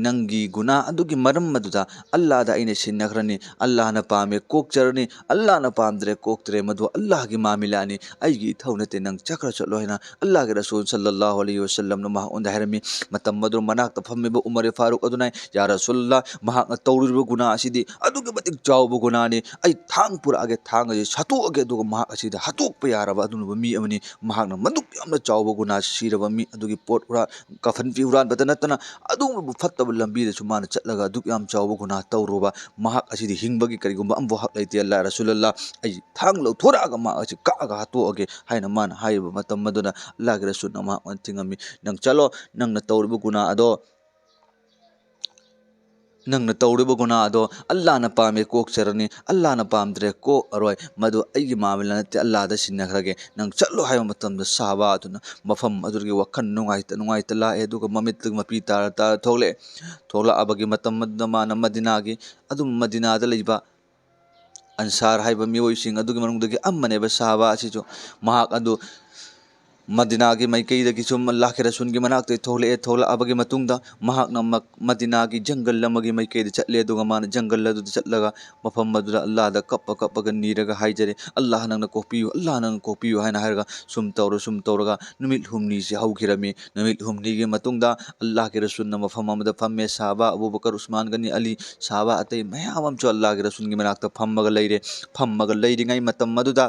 ꯅꯪꯒꯤ ꯒꯨꯅꯥ ꯑꯗꯨꯒꯤ ꯃꯔꯝ ꯑꯗꯨꯗ ꯑꯜꯂꯥꯍꯗ ꯑꯩꯅ ꯁꯤꯟꯅꯈ꯭ꯔꯅꯤ꯫ ꯑꯜꯂꯥꯍꯅ ꯄꯥꯝꯃꯦ ꯀꯣꯛꯆꯔꯅꯤ, ꯑꯜꯂꯥꯍꯅ ꯄꯥꯝꯗ꯭ꯔꯦ ꯀꯣꯛꯇ꯭ꯔꯦ, ꯃꯗꯨ ꯑꯜꯂꯥꯍꯒꯤ ꯃꯥꯃꯤꯂꯥꯅꯤ, ꯑꯩꯒꯤ ꯏꯊꯧ ꯅꯠꯇꯦ, ꯅꯪ ꯆꯠꯈ꯭ꯔ ꯆꯠꯂꯣ ꯍꯥꯏꯅ ꯑꯜꯂꯥꯍꯒꯤ ꯔꯁꯨꯜ ꯁꯜꯂꯜꯂꯥꯍꯨ ꯑꯂꯩꯍꯤ ꯋꯁꯜꯂꯝꯅ ꯃꯉꯣꯟꯗ ꯍꯥꯏꯔꯝꯃꯤ꯫ ꯃꯇꯝ ꯑꯗꯨ ꯃꯅꯥꯛꯇ ꯐꯝꯃꯤꯕ ꯎꯃꯔ ꯐꯥꯔꯨꯛ ꯑꯗꯨꯅ, "ꯌꯥ ꯔꯁꯨꯜꯂꯥ, ꯃꯍꯥꯛꯅ ꯇꯧꯔꯤꯕ ꯒꯨꯅꯥ ꯑꯁꯤꯗꯤ ꯑꯗꯨꯛꯀꯤ ꯃꯇꯤꯛ ꯆꯥꯎꯕ ꯒꯨꯅꯥꯅꯤ, ꯑꯩ ꯊꯥꯡ ꯄꯨꯔꯛꯑꯒꯦ, ꯊꯥꯡ ꯑꯁꯤ ꯁꯠꯇꯣꯛꯑꯒꯦ, ꯑꯗꯨꯒ ꯃꯍꯥꯛ ꯑꯁꯤꯗ ꯍꯥꯠꯇꯣꯛꯄ ꯌꯥꯔꯕ ꯑꯗꯨꯒꯨꯝꯂꯕ ꯃꯤ ꯑꯃꯅꯤ꯫ ꯃꯍꯥꯛꯅ ꯃꯗꯨꯛ ꯌꯥꯝꯅ ꯆꯥꯎꯕ ꯒꯨꯅꯥ, ꯁꯤꯔꯕ ꯃꯤ ꯑꯗꯨꯒꯤ ꯄꯣꯠ ꯍꯨꯔꯥꯟ, ꯀꯐꯟ ꯐꯤ ꯍꯨꯔꯥꯟꯕꯇ ꯅꯠꯇꯅ ꯑꯗꯨꯒꯨꯝꯂꯕ ꯐꯠꯇꯕ ꯂꯝꯕꯤꯗꯁꯨ ꯃꯥꯅ ꯆꯠꯂꯒ ꯑꯗꯨꯛ ꯌꯥꯝ ꯆꯥꯎꯕ ꯒꯨꯅꯥ ꯇꯧꯔꯨꯕ ꯃꯍꯥꯛ ꯑꯁꯤꯗꯤ ꯍꯤꯡꯕꯒꯤ ꯀꯔꯤꯒꯨꯝꯕ ꯑꯃꯐꯥꯎ ꯍꯛ ꯂꯩꯇꯦ꯫ ꯑꯜꯂꯥꯍ ꯔꯁꯨꯂꯜꯂꯥ, ꯑꯩ ꯊꯥꯡ ꯂꯧꯊꯣꯔꯛꯑꯒ ꯃꯍꯥꯛ ꯑꯁꯤ ꯀꯛꯑꯒ ꯍꯥꯠꯇꯣꯛꯑꯒꯦ" ꯍꯥꯏꯅ ꯃꯥꯅ ꯍꯥꯏꯔꯤꯕ ꯃꯇꯝ ꯑꯗꯨꯗ ꯑꯜꯂꯥꯍꯒꯤ ꯔꯁꯨꯜꯅ ꯃꯍꯥꯛ ꯊꯤꯡꯉꯝꯃꯤ꯫ "ꯅꯪ ꯆꯠꯂꯣ, ꯅꯪꯅ ꯇꯧꯔꯤꯕ ꯒꯨꯅꯥ ꯑꯗꯣ, ꯅꯪꯅ ꯇꯧꯔꯤꯕ ꯒꯨꯅꯥ ꯑꯗꯣ ꯑꯜꯂꯥꯍꯅ ꯄꯥꯝꯃꯦ ꯀꯣꯛꯆꯔꯅꯤ, ꯑꯜꯂꯥꯍꯅ ꯄꯥꯝꯗ꯭ꯔꯦ ꯀꯣꯛꯑꯔꯣꯏ, ꯃꯗꯨ ꯑꯩꯒꯤ ꯃꯥꯃꯤꯂꯥ ꯅꯠꯇꯦ, ꯑꯜꯂꯥꯍꯗ ꯁꯤꯟꯅꯈ꯭ꯔꯒꯦ, ꯅꯪ ꯆꯠꯂꯣ" ꯍꯥꯏꯕ ꯃꯇꯝꯗ ꯁꯍꯥꯕꯥ ꯑꯗꯨꯅ ꯃꯐꯝ ꯑꯗꯨꯒꯤ ꯋꯥꯈꯜ ꯅꯨꯡꯉꯥꯏꯇ ꯅꯨꯡꯉꯥꯏꯇ ꯂꯥꯛꯑꯦ꯫ ꯑꯗꯨꯒ ꯃꯃꯤꯠꯇꯒꯤ ꯃꯄꯤ ꯇꯥꯔ ꯇꯥꯔ ꯊꯣꯛꯂꯛꯑꯦ꯫ ꯊꯣꯛꯂꯛꯑꯕꯒꯤ ꯃꯇꯝ ꯑꯗꯨꯗ ꯃꯥꯅ ꯃꯗꯤꯅꯥꯒꯤ, ꯑꯗꯨꯝ ꯃꯗꯤꯅꯥꯗ ꯂꯩꯕ ꯑꯟꯁꯥꯔ ꯍꯥꯏꯕ ꯃꯤꯑꯣꯏꯁꯤꯡ ꯑꯗꯨꯒꯤ ꯃꯅꯨꯡꯗꯒꯤ ꯑꯃꯅꯦꯕ ꯁꯍꯥꯕꯥ ꯑꯁꯤꯁꯨ꯫ ꯃꯍꯥꯛ ꯑꯗꯨ ꯃꯗꯤꯅꯥꯒꯤ ꯃꯥꯏꯀꯩꯗꯒꯤ ꯁꯨꯝ ꯑꯜꯂꯥꯍꯒꯤ ꯔꯁꯨꯜꯒꯤ ꯃꯅꯥꯛꯇ ꯊꯣꯛꯂꯛꯑꯦ꯫ ꯊꯣꯛꯂꯛꯑꯕꯒꯤ ꯃꯇꯨꯡꯗ ꯃꯍꯥꯛꯅ ꯃꯛ-, ꯃꯗꯤꯅꯥꯒꯤ ꯖꯪꯒꯜ ꯑꯃꯒꯤ ꯃꯥꯏꯀꯩꯗ ꯆꯠꯂꯦ꯫ ꯑꯗꯨꯒ ꯃꯥꯅ ꯖꯪꯒꯜ ꯑꯗꯨꯗ ꯆꯠꯂꯒ ꯃꯐꯝ ꯑꯗꯨꯗ ꯑꯜꯂꯥꯍꯗ ꯀꯞꯄ ꯀꯞꯄꯒ ꯅꯤꯔꯒ ꯍꯥꯏꯖꯔꯦ, "ꯑꯜꯂꯥꯍ, ꯅꯪꯅ ꯀꯣꯛꯄꯤꯌꯨ, ꯑꯜꯂꯥꯍ, ꯅꯪꯅ ꯀꯣꯛꯄꯤꯌꯨ" ꯍꯥꯏꯅ ꯍꯥꯏꯔꯒ ꯁꯨꯝ ꯇꯧꯔ ꯁꯨꯝ ꯇꯧꯔꯒ ꯅꯨꯃꯤꯠ ꯍꯨꯝꯅꯤꯁꯤ ꯍꯧꯈꯤꯔꯝꯃꯤ꯫ ꯅꯨꯃꯤꯠ ꯍꯨꯝꯅꯤꯒꯤ ꯃꯇꯨꯡꯗ ꯑꯜꯂꯥꯍꯒꯤ ꯔꯁꯨꯜꯅ ꯃꯐꯝ ꯑꯃꯗ ꯐꯝꯃꯦ꯫ ꯁꯍꯥꯕꯥ ꯑꯕꯨ ꯕꯀꯔ, ꯎꯁꯃꯥꯟ ꯒꯅꯤ, ꯑꯂꯤ, ꯁꯍꯥꯕꯥ ꯑꯇꯩ ꯃꯌꯥꯝ ꯑꯃꯁꯨ ꯑꯜꯂꯥꯍꯒꯤ ꯔꯁꯨꯜꯒꯤ ꯃꯅꯥꯛꯇ ꯐꯝꯃꯒ ꯂꯩꯔꯦ꯫ ꯐꯝꯃꯒ ꯂꯩꯔꯤꯉꯩ ꯃꯇꯝ ꯑꯗꯨꯗ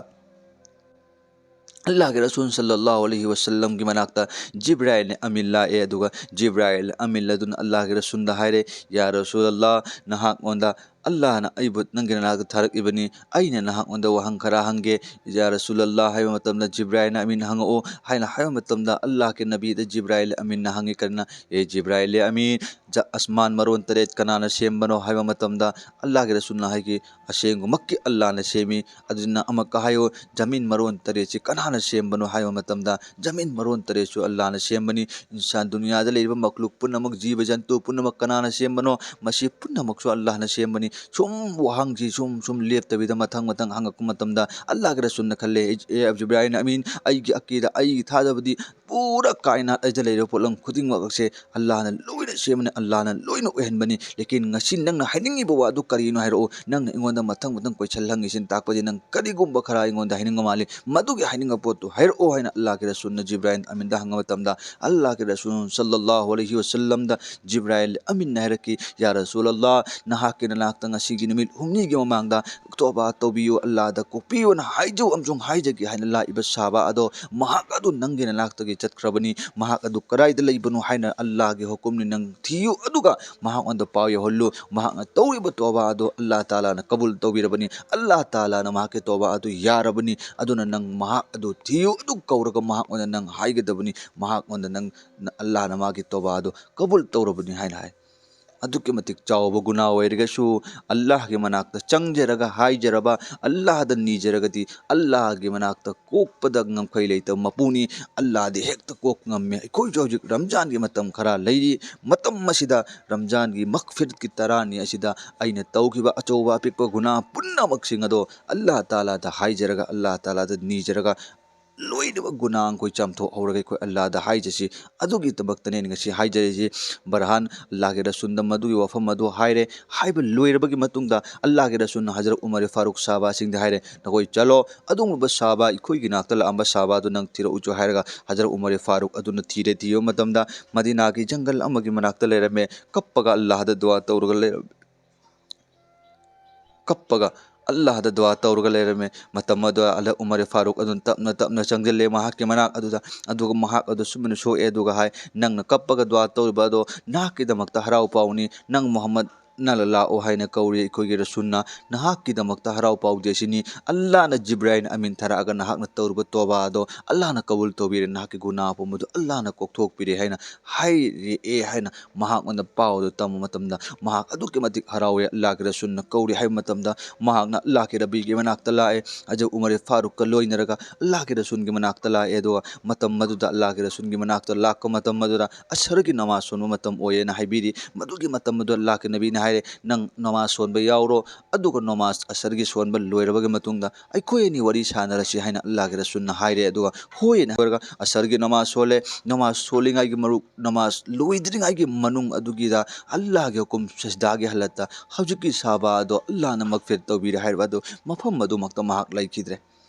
ꯑꯜꯂꯥꯍꯒꯤ ꯔꯁꯨꯜ ꯁꯜꯂꯜꯂꯥꯍꯨ ꯑꯂꯩꯍꯤ ꯋꯁꯜꯂꯝꯒꯤ ꯃꯅꯥꯛꯇ ꯖꯤꯕ꯭ꯔꯥꯏꯜ ꯑꯃꯤꯟ ꯂꯥꯛꯑꯦ꯫ ꯑꯗꯨꯒ ꯖꯤꯕ꯭ꯔꯥꯏꯜ ꯑꯃꯤꯟ ꯑꯗꯨꯅ ꯑꯜꯂꯥꯍꯒꯤ ꯔꯁꯨꯜꯗ ꯍꯥꯏꯔꯦ, "ꯌꯥ ꯔꯁꯨꯜ ꯑꯜꯂꯥꯍ, ꯅꯍꯥꯛꯉꯣꯟꯗ ꯑꯜꯂꯥꯍꯅ ꯑꯩꯕꯨ ꯅꯪꯒꯤ ꯅꯅꯥꯛꯇ ꯊꯥꯔꯛꯏꯕꯅꯤ꯫ ꯑꯩꯅ ꯅꯍꯥꯛꯉꯣꯟꯗ ꯋꯥꯍꯪ ꯈꯔ ꯍꯪꯒꯦ, ꯌꯥ ꯔꯁꯨꯜ ꯑꯜꯂꯥꯍ" ꯍꯥꯏꯕ ꯃꯇꯝꯗ, "ꯖꯤꯕ꯭ꯔꯥꯏꯜ ꯑꯃꯤꯟ ꯍꯪꯉꯛꯑꯣ" ꯍꯥꯏꯅ ꯍꯥꯏꯕ ꯃꯇꯝꯗ, ꯑꯜꯂꯥꯍꯒꯤ ꯅꯕꯤꯗ ꯖꯤꯕ꯭ꯔꯥꯏꯜ ꯑꯃꯤꯟꯅ ꯍꯪꯉꯤ꯫ ꯀꯔꯤꯅ? "ꯑꯦ ꯖꯤꯕ꯭ꯔꯥꯏꯜ ꯑꯃꯤꯟ, ꯖ-, ꯑꯁꯃꯥꯟ ꯃꯔꯣꯟ ꯇꯔꯦꯠ ꯀꯅꯥꯅ ꯁꯦꯝꯕꯅꯣ?" ꯍꯥꯏꯕ ꯃꯇꯝꯗ, ꯑꯜꯂꯥꯍꯒꯤ ꯔꯁꯨꯜꯅ ꯍꯥꯏꯈꯤ, "ꯑꯁꯦꯡꯕꯃꯛꯀꯤ ꯑꯜꯂꯥꯍꯅ ꯁꯦꯝꯃꯤ"꯫ ꯑꯗꯨꯅ ꯑꯃꯨꯛꯀ ꯍꯥꯏꯌꯨ, "ꯖꯃꯤꯟ ꯃꯔꯣꯟ ꯇꯔꯦꯠꯁꯤ ꯀꯅꯥꯅ ꯁꯦꯝꯕꯅꯣ?" ꯍꯥꯏꯕ ꯃꯇꯝꯗ, "ꯖꯃꯤꯟ ꯃꯔꯣꯟ ꯇꯔꯦꯠꯁꯨ ꯑꯜꯂꯥꯍꯅ ꯁꯦꯝꯕꯅꯤ"꯫ ꯏꯟꯁꯥꯟ ꯗꯨꯅꯤꯌꯥꯗ ꯂꯩꯔꯤꯕ ꯃꯈꯂꯨꯛ ꯄꯨꯝꯅꯃꯛ, ꯖꯤꯕ ꯖꯟꯇꯨ ꯄꯨꯝꯅꯃꯛ ꯀꯅꯥꯅ ꯁꯦꯝꯕꯅꯣ? ꯃꯁꯤ ꯄꯨꯝꯅꯃꯛꯁꯨ ꯑꯜꯂꯥꯍꯅ ꯁꯦꯝꯕꯅꯤ꯫ ꯁꯨꯝ ꯋꯥꯍꯪꯁꯤ ꯁꯨꯝ ꯁꯨꯝ ꯂꯦꯞꯇꯕꯤꯗ ꯃꯊꯪ ꯃꯊꯪ ꯍꯪꯉꯛꯄ ꯃꯇꯝꯗ, ꯑꯜꯂꯥꯍꯒꯤ ꯔꯁꯨꯜꯅ ꯈꯜꯂꯦ, "ꯑꯦ, ꯑꯦ ꯖꯤꯕ꯭ꯔꯥꯏꯜ ꯑꯃꯤꯟ, ꯑꯩꯒꯤ ꯑꯀꯤꯗ, ꯑꯩꯒꯤ ꯊꯥꯖꯕꯗꯤ ꯄꯨꯔꯥ ꯀꯥꯏꯅꯥꯠ ꯑꯁꯤꯗ ꯂꯩꯔꯤꯕ ꯄꯣꯠꯂꯝ ꯈꯨꯗꯤꯡꯃꯛ ꯑꯁꯦ ꯑꯜꯂꯥꯍꯅ ꯂꯣꯏꯅ ꯁꯦꯝꯕꯅꯤ, ꯑꯜꯂꯥꯍꯅ ꯂꯣꯏꯅ ꯑꯣꯏꯍꯟꯕꯅꯤ꯫ ꯂꯦꯀꯤꯟ ꯉꯁꯤ ꯅꯪꯅ ꯍꯥꯏꯅꯤꯡꯉꯤꯕ ꯋꯥꯗꯨ ꯀꯔꯤꯅꯣ ꯍꯥꯏꯔꯛꯑꯣ꯫ ꯅꯪꯅ ꯑꯩꯉꯣꯟꯗ ꯃꯊꯪ ꯃꯊꯪ ꯀꯣꯏꯁꯟ ꯍꯪꯉꯤꯁꯤꯅ ꯇꯥꯛꯄꯗꯤ ꯅꯪ ꯀꯔꯤꯒꯨꯝꯕ ꯈꯔ ꯑꯩꯉꯣꯟꯗ ꯍꯥꯏꯅꯤꯡꯕ ꯃꯥꯜꯂꯤ꯫ ꯃꯗꯨꯒꯤ ꯍꯥꯏꯅꯤꯡꯕ ꯄꯣꯠꯇꯨ ꯍꯥꯏꯔꯛꯑꯣ" ꯍꯥꯏꯅ ꯑꯜꯂꯥꯍꯒꯤ ꯔꯁꯨꯜꯅ ꯖꯤꯕ꯭ꯔꯥꯏꯜ ꯑꯃꯤꯟꯗ ꯍꯪꯕ ꯃꯇꯝꯗ, ꯑꯜꯂꯥꯍꯒꯤ ꯔꯁꯨꯜ ꯁꯜꯂꯜꯂꯥꯍꯨ ꯑꯂꯩꯍꯤ ꯋꯁꯜꯂꯝꯗ ꯖꯤꯕ꯭ꯔꯥꯏꯜ ꯑꯃꯤꯟꯅ ꯍꯥꯏꯔꯛꯈꯤ, "ꯌꯥ ꯔꯁꯨꯜ ꯑꯜꯂꯥꯍ, ꯅꯍꯥꯛꯀꯤ ꯅꯅꯥꯛꯇ ꯉꯁꯤꯒꯤ ꯅꯨꯃꯤꯠ ꯍꯨꯝꯅꯤꯒꯤ ꯃꯃꯥꯡꯗ ꯇꯣꯕꯥ ꯇꯧꯕꯤꯌꯨ, ꯑꯜꯂꯥꯍꯗ ꯀꯣꯛꯄꯤꯌꯨꯅ ꯍꯥꯏꯖꯧ ꯑꯃꯁꯨꯡ ꯍꯥꯏꯖꯒꯦ ꯍꯥꯏꯅ ꯂꯥꯛꯏꯕ ꯁꯍꯥꯕꯥ ꯑꯗꯣ, ꯃꯍꯥꯛ ꯑꯗꯨ ꯅꯪꯒꯤ ꯅꯅꯥꯛꯇꯒꯤ ꯆꯠꯈ꯭ꯔꯕꯅꯤ꯫ ꯃꯍꯥꯛ ꯑꯗꯨ ꯀꯗꯥꯏꯗ ꯂꯩꯕꯅꯣ ꯍꯥꯏꯅ ꯑꯜꯂꯥꯍꯒꯤ ꯍꯨꯀꯨꯝꯅꯤ, ꯅꯪ ꯊꯤꯌꯨ, ꯑꯗꯨꯒ ꯃꯍꯥꯛꯉꯣꯟꯗ ꯄꯥꯎ ꯌꯧꯍꯜꯂꯨ꯫ ꯃꯍꯥꯛꯅ ꯇꯧꯔꯤꯕ ꯇꯣꯕꯥ ꯑꯗꯨ ꯑꯜꯂꯥꯍ ꯇꯥꯂꯥꯅ ꯀꯕꯨꯜ ꯇꯧꯕꯤꯔꯕꯅꯤ꯫ ꯑꯜꯂꯥꯍ ꯇꯥꯂꯥꯅ ꯃꯍꯥꯛꯀꯤ ꯇꯣꯕꯥ ꯑꯗꯨ ꯌꯥꯔꯕꯅꯤ꯫ ꯑꯗꯨꯅ ꯅꯪ ꯃꯍꯥꯛ ꯑꯗꯨ ꯊꯤꯌꯨ, ꯑꯗꯨ ꯀꯧꯔꯒ ꯃꯍꯥꯛꯉꯣꯟꯗ ꯅꯪ ꯍꯥꯏꯒꯗꯕꯅꯤ, ꯃꯍꯥꯛꯉꯣꯟꯗ ꯅꯪ, ꯑꯜꯂꯥꯍꯅ ꯃꯥꯒꯤ ꯇꯣꯕꯥ ꯑꯗꯨ ꯀꯕꯨꯜ ꯇꯧꯔꯕꯅꯤ" ꯍꯥꯏꯅ ꯍꯥꯏ꯫ ꯑꯗꯨꯛꯀꯤ ꯃꯇꯤꯛ ꯆꯥꯎꯕ ꯒꯨꯅꯥ ꯑꯣꯏꯔꯒꯁꯨ, ꯑꯜꯂꯥꯍꯒꯤ ꯃꯅꯥꯛꯇ ꯆꯪꯖꯔꯒ ꯍꯥꯏꯖꯔꯕ, ꯑꯜꯂꯥꯍꯗ ꯅꯤꯖꯔꯒꯗꯤ, ꯑꯜꯂꯥꯍꯒꯤ ꯃꯅꯥꯛꯇ ꯀꯣꯛꯄꯗ ꯉꯝꯈꯩ ꯂꯩꯇꯕ ꯃꯄꯨꯅꯤ꯫ ꯑꯜꯂꯥꯍꯗꯤ ꯍꯦꯛꯇ ꯀꯣꯛꯄ ꯉꯝꯃꯤ꯫ ꯑꯩꯈꯣꯏꯁꯨ ꯍꯧꯖꯤꯛ ꯔꯝꯖꯥꯟꯒꯤ ꯃꯇꯝ ꯈꯔ ꯂꯩꯔꯤ꯫ ꯃꯇꯝ ꯑꯁꯤꯗ, ꯔꯝꯖꯥꯟꯒꯤ ꯃꯒꯐꯤꯔꯠꯀꯤ ꯇꯔꯥꯅꯤ ꯑꯁꯤꯗ, ꯑꯩꯅ ꯇꯧꯈꯤꯕ ꯑꯆꯧꯕ ꯑꯄꯤꯛꯄ ꯒꯨꯅꯥ ꯄꯨꯝꯅꯃꯛꯁꯤꯡ ꯑꯗꯣ ꯑꯜꯂꯥꯍ ꯇꯥꯂꯥꯗ ꯍꯥꯏꯖꯔꯒ, ꯑꯜꯂꯥꯍ ꯇꯥꯂꯥꯗ ꯅꯤꯖꯔꯒ, ꯂꯣꯏꯅꯃꯛ ꯒꯨꯅꯥꯍ ꯑꯩꯈꯣꯏ ꯆꯥꯝꯊꯣꯛꯍꯧꯔꯒ ꯑꯩꯈꯣꯏ ꯑꯜꯂꯥꯗ ꯍꯥꯏꯖꯁꯤ꯫ ꯑꯗꯨꯒꯤꯗꯃꯛꯇꯅꯦ ꯉꯁꯤ ꯍꯥꯏꯖꯔꯤꯁꯤ꯫ ꯕꯔꯍꯥꯟ ꯑꯜꯂꯥꯍꯒꯤ ꯔꯁꯨꯜꯗ ꯃꯗꯨꯒꯤ ꯋꯥꯐꯝ ꯑꯗꯨ ꯍꯥꯏꯔꯦ꯫ ꯍꯥꯏꯕ ꯂꯣꯏꯔꯕꯒꯤ ꯃꯇꯨꯡꯗ ꯑꯜꯂꯥꯍꯒꯤ ꯔꯁꯨꯜꯅ ꯍꯖꯔꯠ ꯎꯃꯔ ꯐꯥꯔꯨꯛ ꯁꯍꯥꯕꯥꯁꯤꯡꯗ ꯍꯥꯏꯔꯦ, "ꯅꯈꯣꯏ ꯆꯠꯂꯣ, ꯑꯗꯨꯒꯨꯝꯂꯕ ꯁꯍꯥꯕꯥ ꯑꯩꯈꯣꯏꯒꯤ ꯅꯥꯛꯇ ꯂꯥꯛꯑꯝꯕ ꯁꯍꯥꯕꯥꯗꯨ ꯅꯪ ꯊꯤꯔꯛꯎꯆꯣ" ꯍꯥꯏꯔꯒ ꯍꯖꯔꯠ ꯎꯃꯔ ꯐꯥꯔꯨꯛ ꯑꯗꯨꯅ ꯊꯤꯔꯦ꯫ ꯊꯤꯕ ꯃꯇꯝꯗ ꯃꯗꯤꯅꯥꯒꯤ ꯖꯪꯒꯜ ꯑꯃꯒꯤ ꯃꯅꯥꯛꯇ ꯂꯩꯔꯝꯃꯦ꯫ ꯀꯞꯄꯒ ꯑꯜꯂꯥꯍꯗ ꯗꯨꯋꯥ ꯇꯧꯔꯒ ꯂꯩꯔꯝꯃꯦ꯫ ꯀꯞꯄꯒ ꯑꯜꯂꯥꯍꯗ ꯗꯨꯋꯥ ꯇꯧꯔꯒ ꯂꯩꯔꯝꯃꯦ꯫ ꯃꯇꯝ ꯑꯗꯨꯗ ꯑꯜꯂꯥꯍ ꯎꯃꯔ ꯐꯥꯔꯨꯛ ꯑꯗꯨꯅ ꯇꯞꯅ ꯇꯞꯅ ꯆꯪꯁꯤꯜꯂꯦ ꯃꯍꯥꯛꯀꯤ ꯃꯅꯥꯛ ꯑꯗꯨꯗ꯫ ꯑꯗꯨꯒ ꯃꯍꯥꯛ ꯑꯗꯨ ꯁꯨꯃꯥꯏꯅ ꯁꯣꯛꯑꯦ꯫ ꯑꯗꯨꯒ ꯍꯥꯏ, "ꯅꯪꯅ ꯀꯞꯄꯒ ꯗꯨꯋꯥ ꯇꯧꯔꯤꯕ ꯑꯗꯣ ꯅꯍꯥꯛꯀꯤꯗꯃꯛꯇ ꯍꯔꯥꯎ ꯄꯥꯎꯅꯤ꯫ ꯅꯪ ꯃꯨꯍꯝꯃꯗꯅ ꯂꯥꯛꯑꯣ ꯍꯥꯏꯅ ꯀꯧꯔꯤ ꯑꯩꯈꯣꯏꯒꯤ ꯔꯁꯨꯜꯅ꯫ ꯅꯍꯥꯛꯀꯤꯗꯃꯛꯇ ꯍꯔꯥꯎ ꯄꯥꯎꯗꯤ ꯑꯁꯤꯅꯤ, ꯑꯜꯂꯥꯍꯅ ꯖꯤꯕ꯭ꯔꯥꯏꯜ ꯑꯃꯤꯟ ꯊꯥꯔꯛꯑꯒ ꯅꯍꯥꯛꯅ ꯇꯧꯔꯤꯕ ꯇꯣꯕꯥ ꯑꯗꯣ ꯑꯜꯂꯥꯍꯅ ꯀꯕꯨꯜ ꯇꯧꯕꯤꯔꯦ, ꯅꯍꯥꯛꯀꯤ ꯒꯨꯅꯥꯍ ꯄꯨꯝꯕꯗꯨ ꯑꯜꯂꯥꯍꯅ ꯀꯣꯛꯊꯣꯛꯄꯤꯔꯦ" ꯍꯥꯏꯅ ꯍꯥꯏꯔꯛꯑꯦ ꯍꯥꯏꯅ ꯃꯍꯥꯛꯉꯣꯟꯗ ꯄꯥꯎ ꯑꯗꯨ ꯇꯝꯕ ꯃꯇꯝꯗ ꯃꯍꯥꯛ ꯑꯗꯨꯛꯀꯤ ꯃꯇꯤꯛ ꯍꯔꯥꯎꯏ꯫ ꯑꯜꯂꯥꯍꯒꯤ ꯔꯁꯨꯜꯅ ꯀꯧꯔꯤ ꯍꯥꯏꯕ ꯃꯇꯝꯗ ꯃꯍꯥꯛꯅ ꯑꯜꯂꯥꯍꯒꯤ ꯅꯕꯤꯒꯤ ꯃꯅꯥꯛꯇ ꯂꯥꯛꯑꯦ꯫ ꯍꯖꯔꯠ ꯎꯃꯔ ꯐꯥꯔꯨꯛꯀ ꯂꯣꯏꯅꯔꯒ ꯑꯜꯂꯥꯍꯒꯤ ꯔꯁꯨꯜꯒꯤ ꯃꯅꯥꯛꯇ ꯂꯥꯛꯑꯦ꯫ ꯑꯗꯨꯒ ꯃꯇꯝ ꯑꯗꯨꯗ ꯑꯜꯂꯥꯍꯒꯤ ꯔꯁꯨꯜꯒꯤ ꯃꯅꯥꯛꯇ ꯂꯥꯛꯄ ꯃꯇꯝ ꯑꯗꯨꯗ ꯑꯁꯔꯒꯤ ꯅꯃꯥꯖ ꯁꯣꯟꯕ ꯃꯇꯝ ꯑꯣꯏꯌꯦꯅ ꯍꯥꯏꯕꯤꯔꯤ꯫ ꯃꯗꯨꯒꯤ ꯃꯇꯝ ꯑꯗꯨꯗ ꯑꯜꯂꯥꯍꯒꯤ ꯅꯕꯤꯅ ꯍꯥꯏꯔꯦ, "ꯅꯪ ꯅꯃꯥꯖ ꯁꯣꯟꯕ ꯌꯥꯎꯔꯣ, ꯑꯗꯨꯒ ꯅꯃꯥꯖ ꯑꯁꯔꯒꯤ ꯁꯣꯟꯕ ꯂꯣꯏꯔꯕꯒꯤ ꯃꯇꯨꯡꯗ ꯑꯩꯈꯣꯏ ꯑꯅꯤ ꯋꯥꯔꯤ ꯁꯥꯟꯅꯔꯁꯤ" ꯍꯥꯏꯅ ꯑꯜꯂꯥꯍꯒꯤ ꯔꯁꯨꯜꯅ ꯍꯥꯏꯔꯦ꯫ ꯑꯗꯨꯒ ꯍꯣꯏꯅ ꯍꯥꯏꯔꯒ ꯑꯁꯔꯒꯤ ꯅꯃꯥꯖ ꯁꯣꯜꯂꯦ꯫ ꯅꯃꯥꯖ ꯁꯣꯜꯂꯤꯉꯩꯒꯤ ꯃꯔꯨꯛ ꯅꯃꯥꯖ ꯂꯣꯏꯗ꯭ꯔꯤꯉꯩꯒꯤ ꯃꯅꯨꯡ ꯑꯗꯨꯒꯤꯗ ꯑꯜꯂꯥꯍꯒꯤ ꯍꯨꯀꯨꯝ ꯁꯖꯗꯥꯒꯤ ꯍꯥꯂꯠꯇ ꯍꯧꯖꯤꯛꯀꯤ ꯁꯍꯥꯕꯥ ꯑꯗꯣ ꯑꯜꯂꯥꯍꯅ ꯃꯒꯐꯤꯔ ꯇꯧꯕꯤꯔꯦ ꯍꯥꯏꯔꯤꯕ ꯑꯗꯨ ꯃꯐꯝ ꯑꯗꯨꯃꯛꯇ ꯃꯍꯥꯛ ꯂꯩꯈꯤꯗ꯭ꯔꯦ꯫